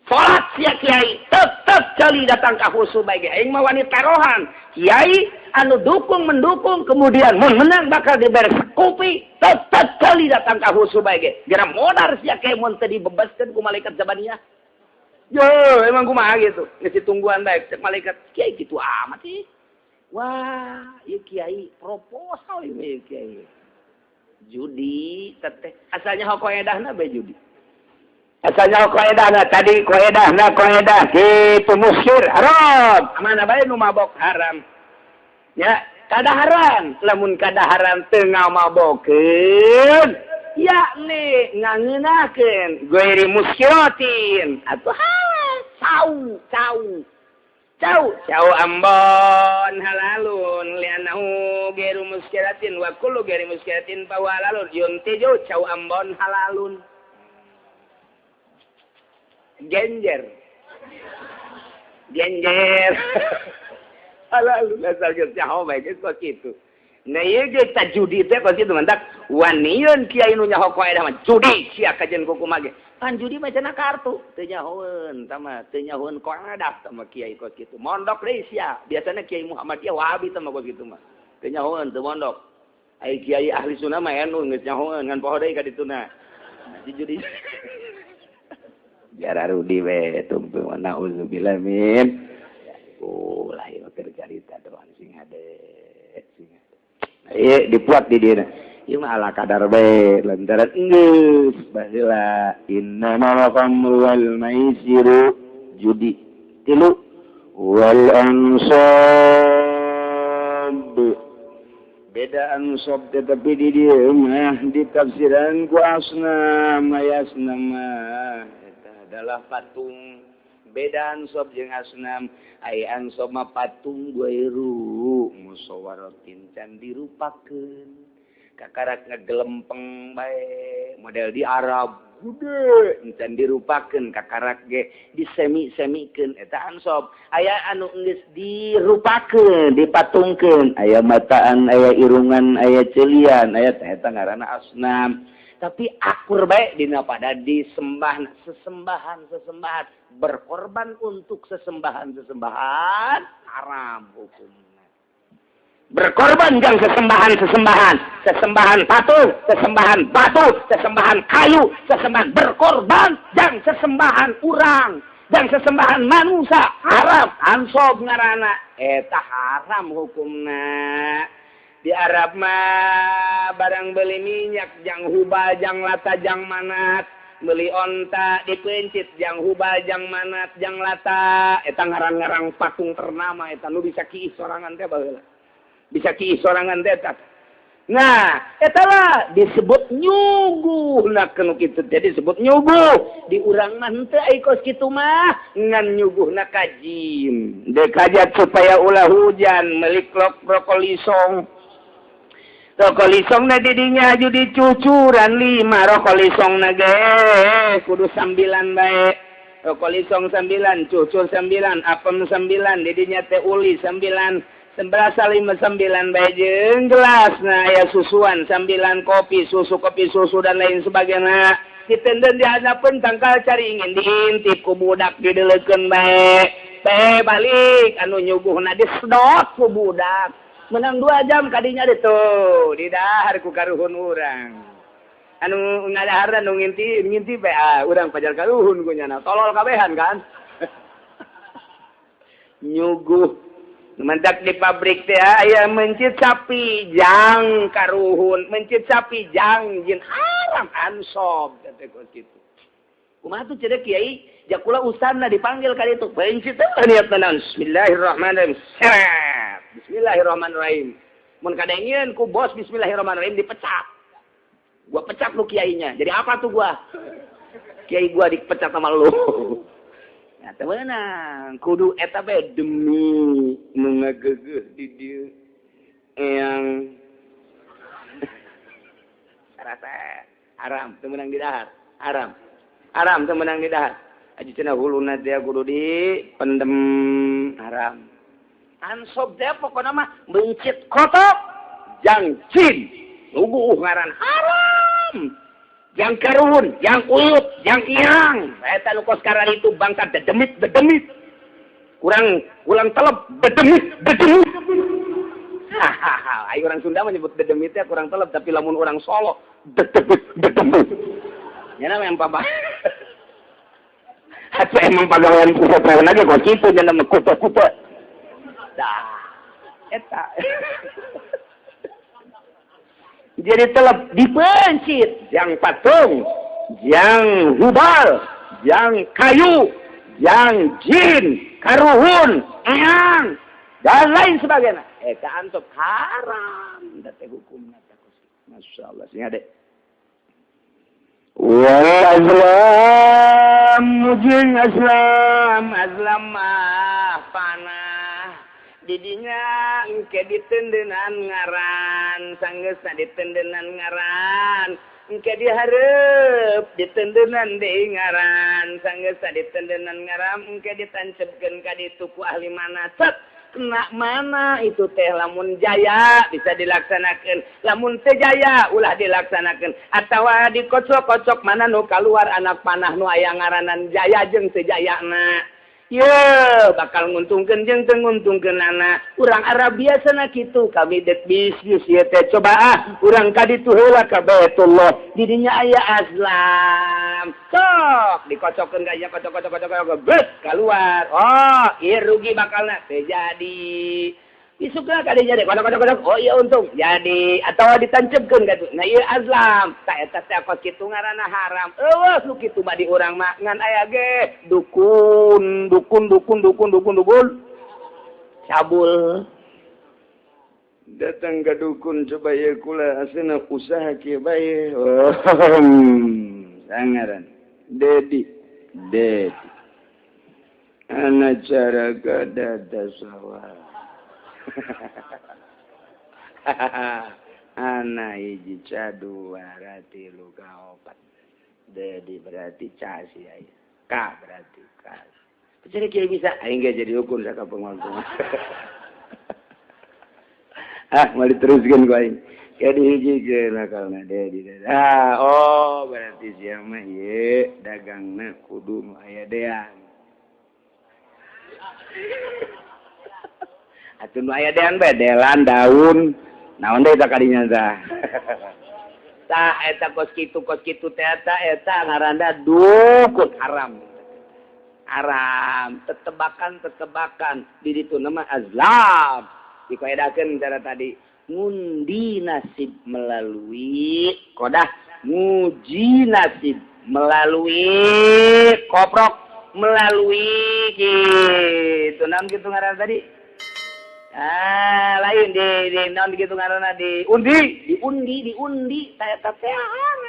Salat sia kiai tetep cali datang ka khusu bae ge. Aing mah wani tarohan. Kiai anu dukung mendukung kemudian mun menang bakal dibere Scoopy tetep cali datang ka khusu bae ge. Gara modar sia kiai mun teu dibebaskeun ku malaikat zabaniyah. Yo, emang kumaha gitu. Geus ditungguan bae cek malaikat. Kiai kitu amat sih. Wah, ieu kiai proposal ieu kiai. Judi teteh asalnya koedahna bae judi. Asalnya koedahna tadi koedahna koedah kitu muskir haram. Mana bae nu mabok haram. Ya, kadaharan lamun kadaharan teu ngamabokeun yakni ngangeunahkeun ghairi muskiratin atuh halal cau cau cau cau ambon halalun li'annahu ghairu muskiratin wa kullu ghairi muskiratin fa huwa halalun yuntiju cau ambon halalun genjer genjer halalun asal geus nyaho bae geus kos kitu. Nah ieu ge ta judi teh kos kitu mantak waniun kiai nu nyaho koedah mah judi sia kajen kukumaha ge. Pan judi mah cenah kartu teu nyahoeun tah mah teu nyahoeun koedah tah mah kiai kos kitu. Mondok deui sia. Biasana kiai Muhammadiyah Wahabi tah mah kos kitu mah. Teu nyahoeun teu mondok. Ai kiai ahli sunnah mah anu geus nyahoeun ngan poho deui ka dituna. Nah, judi. Biar rudi we tungtung nauzubillah min. Ulah ieu keur carita doang sing hade sing hade. Ieu dipuat di dieu. Ieu mah ala kadar bae lantaran geus baheula innamal khamru wal maisiru judi tilu wal ansab beda ansab tetapi di dieu mah ditafsiran ku asnam ayasna mah eta adalah patung. Beda ansab jeung asnam ai ansab mah patung gairu musawwaratin can dirupakeun kakarak ngegelempeng bae model di Arab gede can dirupakeun kakarak ge disemi-semikeun eta ansab aya anu geus dirupakeun dipatungkeun aya mataan aya irungan aya ceulian aya eta ngaranna asnam. Tapi akur baik dina pada disembah sesembahan sesembahan berkorban untuk sesembahan sesembahan haram hukumnya. Berkorban jang sesembahan sesembahan sesembahan patung sesembahan batu sesembahan kayu sesembahan berkorban jang sesembahan urang jang sesembahan manusia haram ansob ngaranna eta haram hukumna. Di Arab mah barang beli minyak jang hubal jang lata jang manat, beli onta dipencit jang hubal jang manat jang lata, eta ngarang-ngarang patung ternama eta nu bisa kiih sorangan teh baheula. Bisa kiih sorangan teh eta. Nah, eta lah disebut nyuguh. Nah kenu kitu teh disebut nyuguh. Di urang mah henteu ai kos kitu mah ngan nyuguhna ka jin. Deuk hajat supaya ulah hujan meuli klok rokok lisong. Rokok lisong na didinya aju dicucuran 5 rokok lisong na ge kudu 9 bae. Rokok lisong 9, cucur 9, apem 9, didinya teh uli 9. Semberasa 59 bae jeung gelasna aya susuan sambilan kopi susu dan lain sebagainya. Ditenden di handapeun tangkal cari ingin diintip ku budak didelekeun bae. Bae balik anu nyuguhna disedot ku budak. Menang 2 jam kadinya ditu didahar ku karuhun urang. Anu ngadahar nu nginti bae ah urang pajar karuhun ku nyana tolol kabehan kan. Nyuguh mendak di pabrik teh aya mencit sapi jang karuhun, mencit sapi jang jin haram ansob teh kos kitu. Kumaha tuh cedek kiai jakula ustadna dipanggil ka ditu. Mencit teh niatna naon? Bismillahirrahmanirrahim. Seret. Bismillahirrahmanirrahim. Mun kadengieun ku bos bismillahirrahmanirrahim dipecat. Gua pecat lu kiainya. Jadi apa tuh gua? Kiai gua dipecat sama lu. Nah, temenang kudu eta bae demi nu ngagegeuh di dieu yang sarasa haram teu meunang di dahar haram haram teu meunang di dahar aji cenah huluna teh kudu dipendem haram ansob teh pokona mah mencit kotok jang jin uguh ngaran haram yang karuhun, yang uyut, yang iang. Eta nu kos karan itu bangsa dedemit, dedemit. Kurang telep, dedemit, dedemit. Hahaha, ayo orang Sunda menyebut dedemitnya kurang telep, tapi lamun orang Solo dedemit, dedemit. Nya nama yang papa. Atuh emang pagawean kuda lagi kok kitu nya nama kuda-kuda. Dah, eta. Jadi telep dipencit, yang patung, yang hubal, yang kayu, yang jin, karuhun, eyang, dan lain sebagainya. Eta antuk haram, date hukumna teh. Masya Allah, sing ade. Wal azlam mujing azlam azlam mah panah. Didinya engke ditendenan ngaran sanggeusna ditendenan ngaran engke dihareup ditendenan deui ngaran sanggeusna ditendenan ngaran engke ditancepkeun ka ditu ku ahli mana cet kena mana itu teh lamun jaya bisa dilaksanakeun lamun teu jaya ulah dilaksanakeun atawa dikocok-kocok mana nu kaluar anak panah nu aya ngaranan jaya jeung teu jayana. Ye, bakal nguntungkeun jeung teu nguntungkeun anak. Urang Arab biasana kitu, kami dek bisnis ieu teh coba ah, urang ka ditu heula ka Baitullah. Di dinya aya azlam. Sok dikocokkeun ka ieu kocok-kocok-kocok bet keluar. Oh, ieu rugi bakalna teu jadi. Isukna ka dinya deh kocok-kocok. Oh iya untung. Jadi atawa ditancepkeun ka ditu. Nah ieu azlam. Ta eta teh kos kitu ngaranna haram. Eueuh nu kitu mah di urang mah ngan aya ge dukun dukun dukun dukun dukun dukun cabul. Datang ke dukun coba ieu kula asena usaha kieu bae. Sangaran Dedi Dedi. Ana cara kada sawah. Ana hiji ca dua tilu ka opat. Dedi berarti ca si aya. Ka berarti ka. Jadi kieu bisa aing ge jadi hukum saka pengontung. Ah, mau diteruskeun ku aing. Jadi hiji ge nakalna Dedi. Ah, oh berarti sia mah ieu dagangna kudu nu aya deang. Atuh nu aya dean bae delan daun naon deui tah kadinya tah. Tah eta kos kitu teh eta ngaranna dukun haram. Haram, tetebakan di ditu nama azlam. Dikoedakeun cara tadi ngundi nasib melalui kodah, nguji nasib melalui koprok, melalui kitu naon kitu ngaranna tadi? Ah, lain di naon kitu ngaranna diundi, diundi teh teh haram.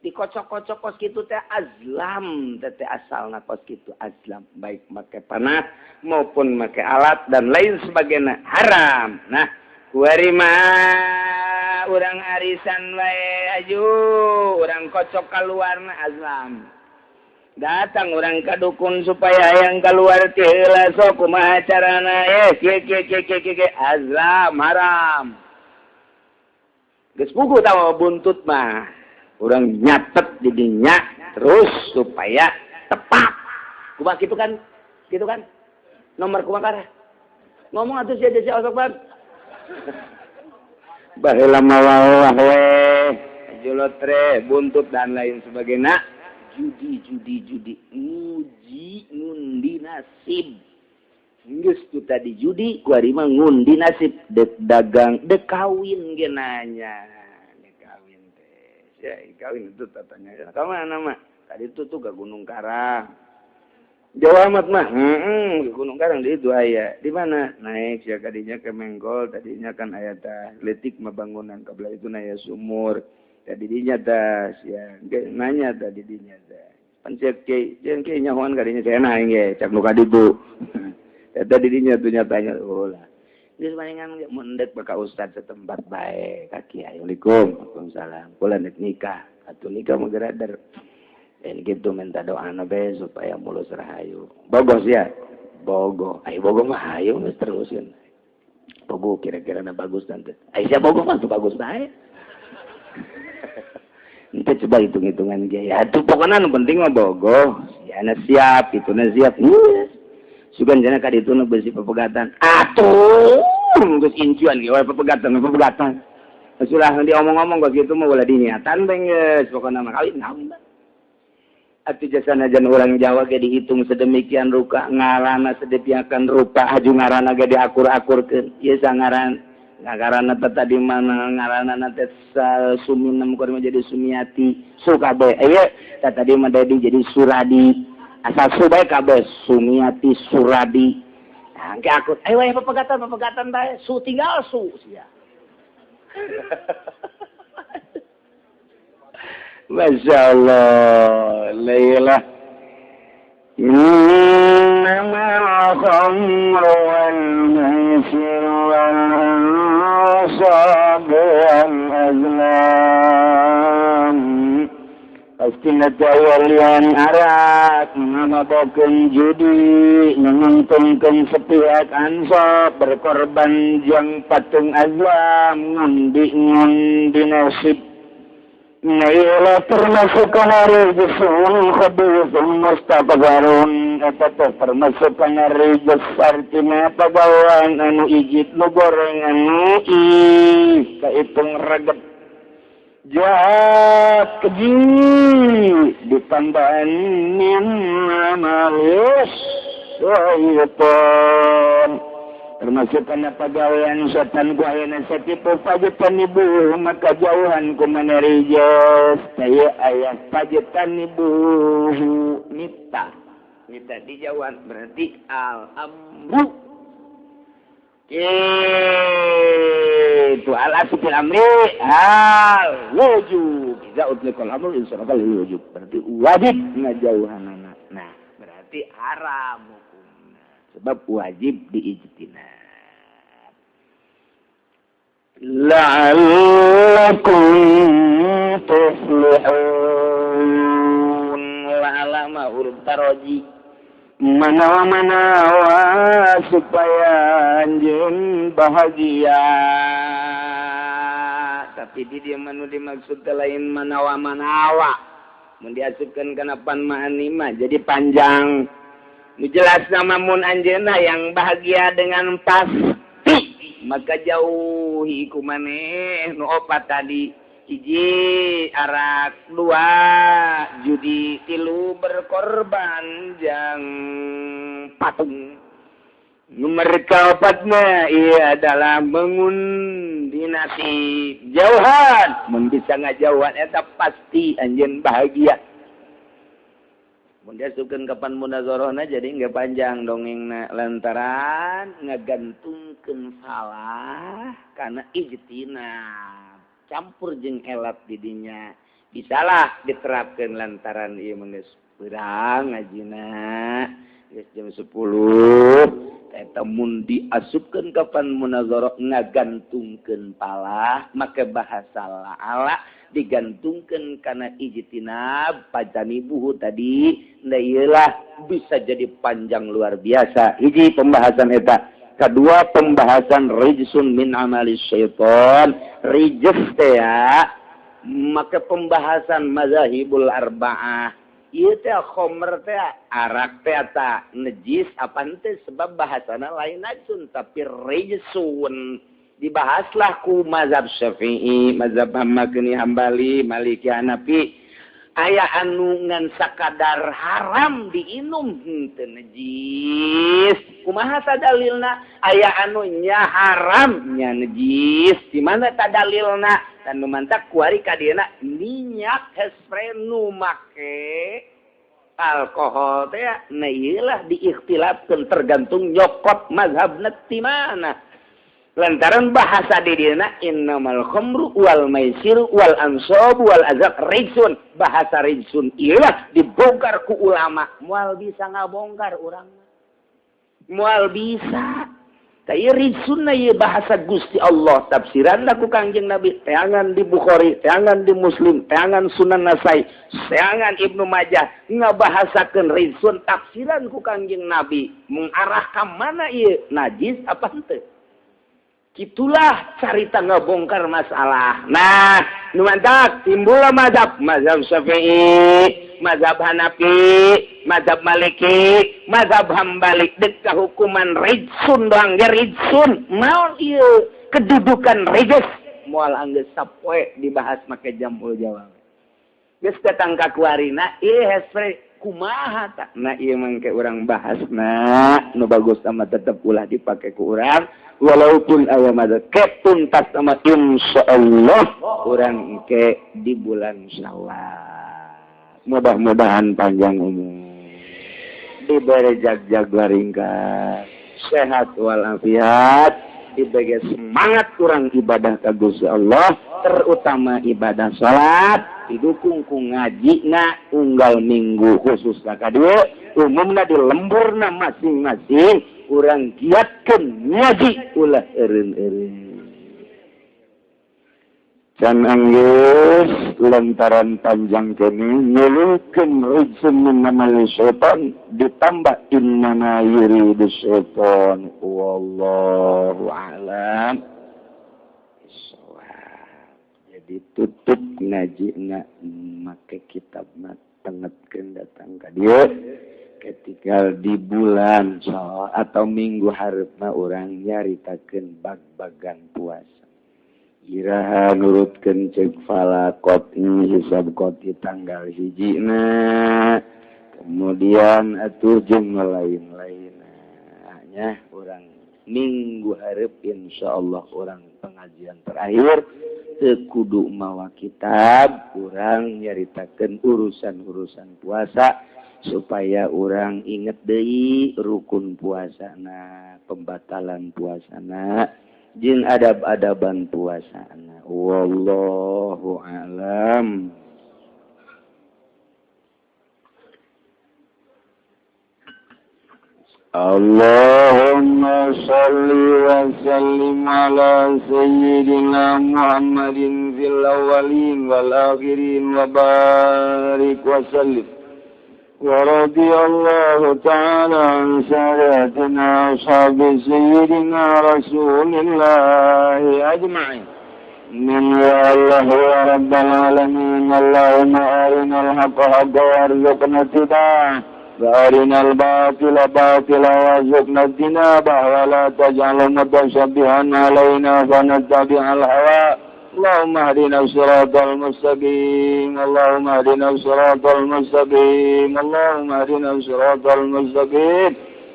Dikocok-kocok kos kitu teh azlam, teh asalna kos kitu azlam, baik make panah maupun make alat dan lain sebagainya haram. Nah, kuari mah urang arisan wae aju, urang kocok kaluarna azlam. Datang orang ka dukun supaya yang keluar ti heula sok kumaha carana kieu kieu kieu kieu kieu azlam haram. Geus puguh tawa buntut mah. Urang nyatet di dinya terus supaya tepat. Kumaha kitu kan? Kitu kan? Nomor kumaha karah? Ngomong atuh sia sia osok ban. Baheula mah we lotre buntut dan lain sebagainya. Judi judi judi nguji ngundi nasib. Geus tu tadi judi ku ari mah ngundi nasib dek dagang dek kawin ge nanya. Dek kawin teh. Sia kawin itu tatanya. Ka mana mah? Tadi itu tuh ke Gunung Karang. Jauh amat mah. Ke Gunung Karang di itu aya. Di mana? Naik sia kadinya ke Menggol, tadinya kan aya tah leutik mah bangunan kabelah itu naya sumur. Tadi dinya tah sia nanya tadi dinya tah. Pan cek jeung kieu nyahoan kadinya cenah aing ge cak nu ka ditu. Eta di dinya tuh nyatanya oh lah. Geus palingan mun endek ka ustad setempat bae ka kiai. Assalamualaikum. Waalaikumsalam. Kula nek nikah. Atuh nikah mah gerader. Dan gitu minta doa nabe supaya mulus rahayu. Bogoh sia. Bogoh. Ayo bogoh mah hayu geus terusin. Bogoh kira-kira na bagus tante. Ai sia bogoh mah tuh bagus bae. Ente coba hitung-hitungan ge. Ya atuh pokona nu penting mah bogoh. Siana siap, ituna siap. Yes. Sugan jana ka ditu nu beusi pepegatan. Atuh geus incuan ge we pepegatan, pepegatan. Sulah diomong-omong kok kitu mah ulah diniatan bae geus pokona mah kawin kawin. Atuh jasana jan urang Jawa ge dihitung sedemikian rupa ngarana sedemikian rupa haju ngarana ge diakur-akurkeun. Ieu sangaran ngaranna teh tadi mana ngaranna teh Suminem kudu jadi Sumiati su kabeh ieu teh tadi mah Dedi jadi Suradi asal su bae kabeh Sumiati Suradi. Nah engke aku ayo we pepegatan pepegatan bae su tinggal su sia. Masya Allah, Layla. Innamal khamru wal maisir wal ansab wal azlam. Pastina tawalian arak, ngamabokeun judi, nguntungkeun sepihak ansab, berkorban jang patung azlam, ngundi-ngundi nasib. Nailah termasuk kana rijsun khabithun mustaqbarun eta teh termasuk kana rijs artina pagawean anu ijit nu goreng anu ih kaitung reget jahat keji ditambahan min amalis syaitan termasuk kana pagawean setan ku ayana satipu fajtanibu maka jauhan ku mana rijs teh aya fajtanibu nita nita dijauhan berarti al amru itu al asl fil amri al wujub idza utliqal amru insarafa lil wujub berarti wajib ngajauhanana. Nah berarti haram sebab wajib diijtinab. La'allakum tuflihun. La'ala ma huruf taroji. Manawa-manawa supaya anjeun bahagia. Tapi di dia manu dimaksud lain manawa-manawa. Mun diasupkeun kana pan ma'ani mah jadi panjang. Jelas nama mun anjeunna yang bahagia dengan pasti maka jauhi ku maneh nu opat tadi hiji arak dua judi tilu berkorban jang patung. Nomor kaopatna ieu adalah mengundi nasib jauhan mun bisa ngajauhan eta pasti anjeun bahagia. Mun diasupkeun kapan munazarahna jadi nggak panjang dongengna lantaran ngagantungkeun salah kana ijtinab campur jeung elat di dinya bisalah diterapkeun lantaran ieu mah geus beurang ngajina geus jam 10 eta mun diasupkeun kapan munazarah ngagantungkeun palah make bahasa la'ala Digantungkeun kana ijtinab pajanibuhu tadi. Nah iyalah bisa jadi panjang luar biasa. Hiji pembahasan eta. Kedua pembahasan rijsun min amali syaitan. Rijs teh ya. Maka pembahasan mazahibul arba'ah. Ieu teh khomer teh arak teh ta najis apa henteu sebab bahasana lain najsun tapi rijsun. Dibahaslah ku mazhab Syafi'i, mazhab Hambali, Hambali, Maliki, Hanafi. Aya anu ngan sakadar haram diinum henteu najis. Kumaha tadalilna? Aya anu nya haram nya najis. Di mana tadalilna? Dan nu mantak kuari ka dieuna minyak hairspray nu make alkohol teh. Nah ieu lah diikhtilafkeun tergantung nyokot mazhabna ti mana. Lantaran bahasa di dieuna innamal khamru wal maisiru wal ansabu wal azab rijsun. Bahasa rijsun ieu lah dibongkar ku ulama. Moal bisa ngabongkar urang. Moal bisa. Ta ieu rijsun na ieu bahasa Gusti Allah tafsiranna ku Kangjeng Nabi, teangan di Bukhari, teangan di Muslim, teangan Sunan Nasai, teangan Ibnu Majah ngabahasakeun rijsun tafsiran ku Kangjeng Nabi mengarah ka mana ieu najis apa henteu. Itulah carita ngebongkar masalah. Nah, nu mantak timbullah mazhab, mazhab Syafi'i, mazhab Hanafi, mazhab Maliki, mazhab Hambali. Dek hukuman rijsun doang ge rijsun. Naon ieu kedudukan rijs moal anggeus sapoe dibahas make jamul jawab. Geus datang ka kuarina ieu hairspray kumaha tak. Nah ieu mangke urang bahasna nu bagus sama tetep ulah dipake ku urang. Walaupun aya madzhab ketuntas sama insyaallah urang ke di bulan Syawal. Mudah-mudahan panjang umur, diberi jag-jag laringkan, sehat walafiat, diberi semangat kurang ibadah ka Gusti Allah, terutama ibadah salat, didukung ku ngajina unggal minggu khusus ka dieu, umumna di lemburna masing-masing. Urang giatkeun ngaji ulah eureun-eureun. Can anggeus lantaran panjang kene ngeluhkeun rijsun min amali syaitan ditambah innama yuridu syaitan wallahu a'lam bissawab. Jadi tutup ngajina make kitab mah tengetkeun datang ka dieu. Ketika di bulan Syawal atau minggu hareupna urang nyaritakeun bag-bagan puasa. Iraha nurutkeun ceuk falakot hisab qoti tanggal hijina. Kemudian atuh jeung lain-lainna nya urang minggu hareup insyaallah urang pengajian terakhir teu kudu mawa kitab, urang nyaritakeun urusan-urusan puasa supaya orang inget deui rukun puasana, pembatalan puasana, jeung adab-adaban puasana. Wallahu a'lam. Allahumma shalli wa sallim ala sayyidina Muhammadin fil awwalin wal akhirin wa barik wa sallim. ورضي الله تعالى عن ساداتنا أصحاب سيدنا رسول الله أجمعين من يا الله يا رب العالمين. اللهم أرنا الحق حقا وارزقنا اتباعه وأرنا الباطل باطلا وارزقنا اجتنابه ولا تجعل متشبها علينا فنتبع الهوى. اللهم اهدنا الصراط المستقيم. اللهم اهدنا الصراط المستقيم. اللهم اهدنا الصراط المستقيم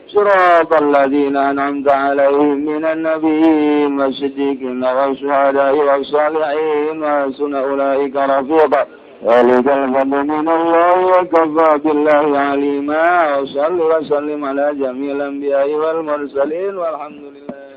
صراط الذين أنعمت عليهم من النبيين والصديقين والشهداء والصالحين وحسن أولئك رفيقا. ذلك الفضل من الله وكفى بالله عليما. وصل وسلم على جميع الأنبياء والمرسلين والحمد لله.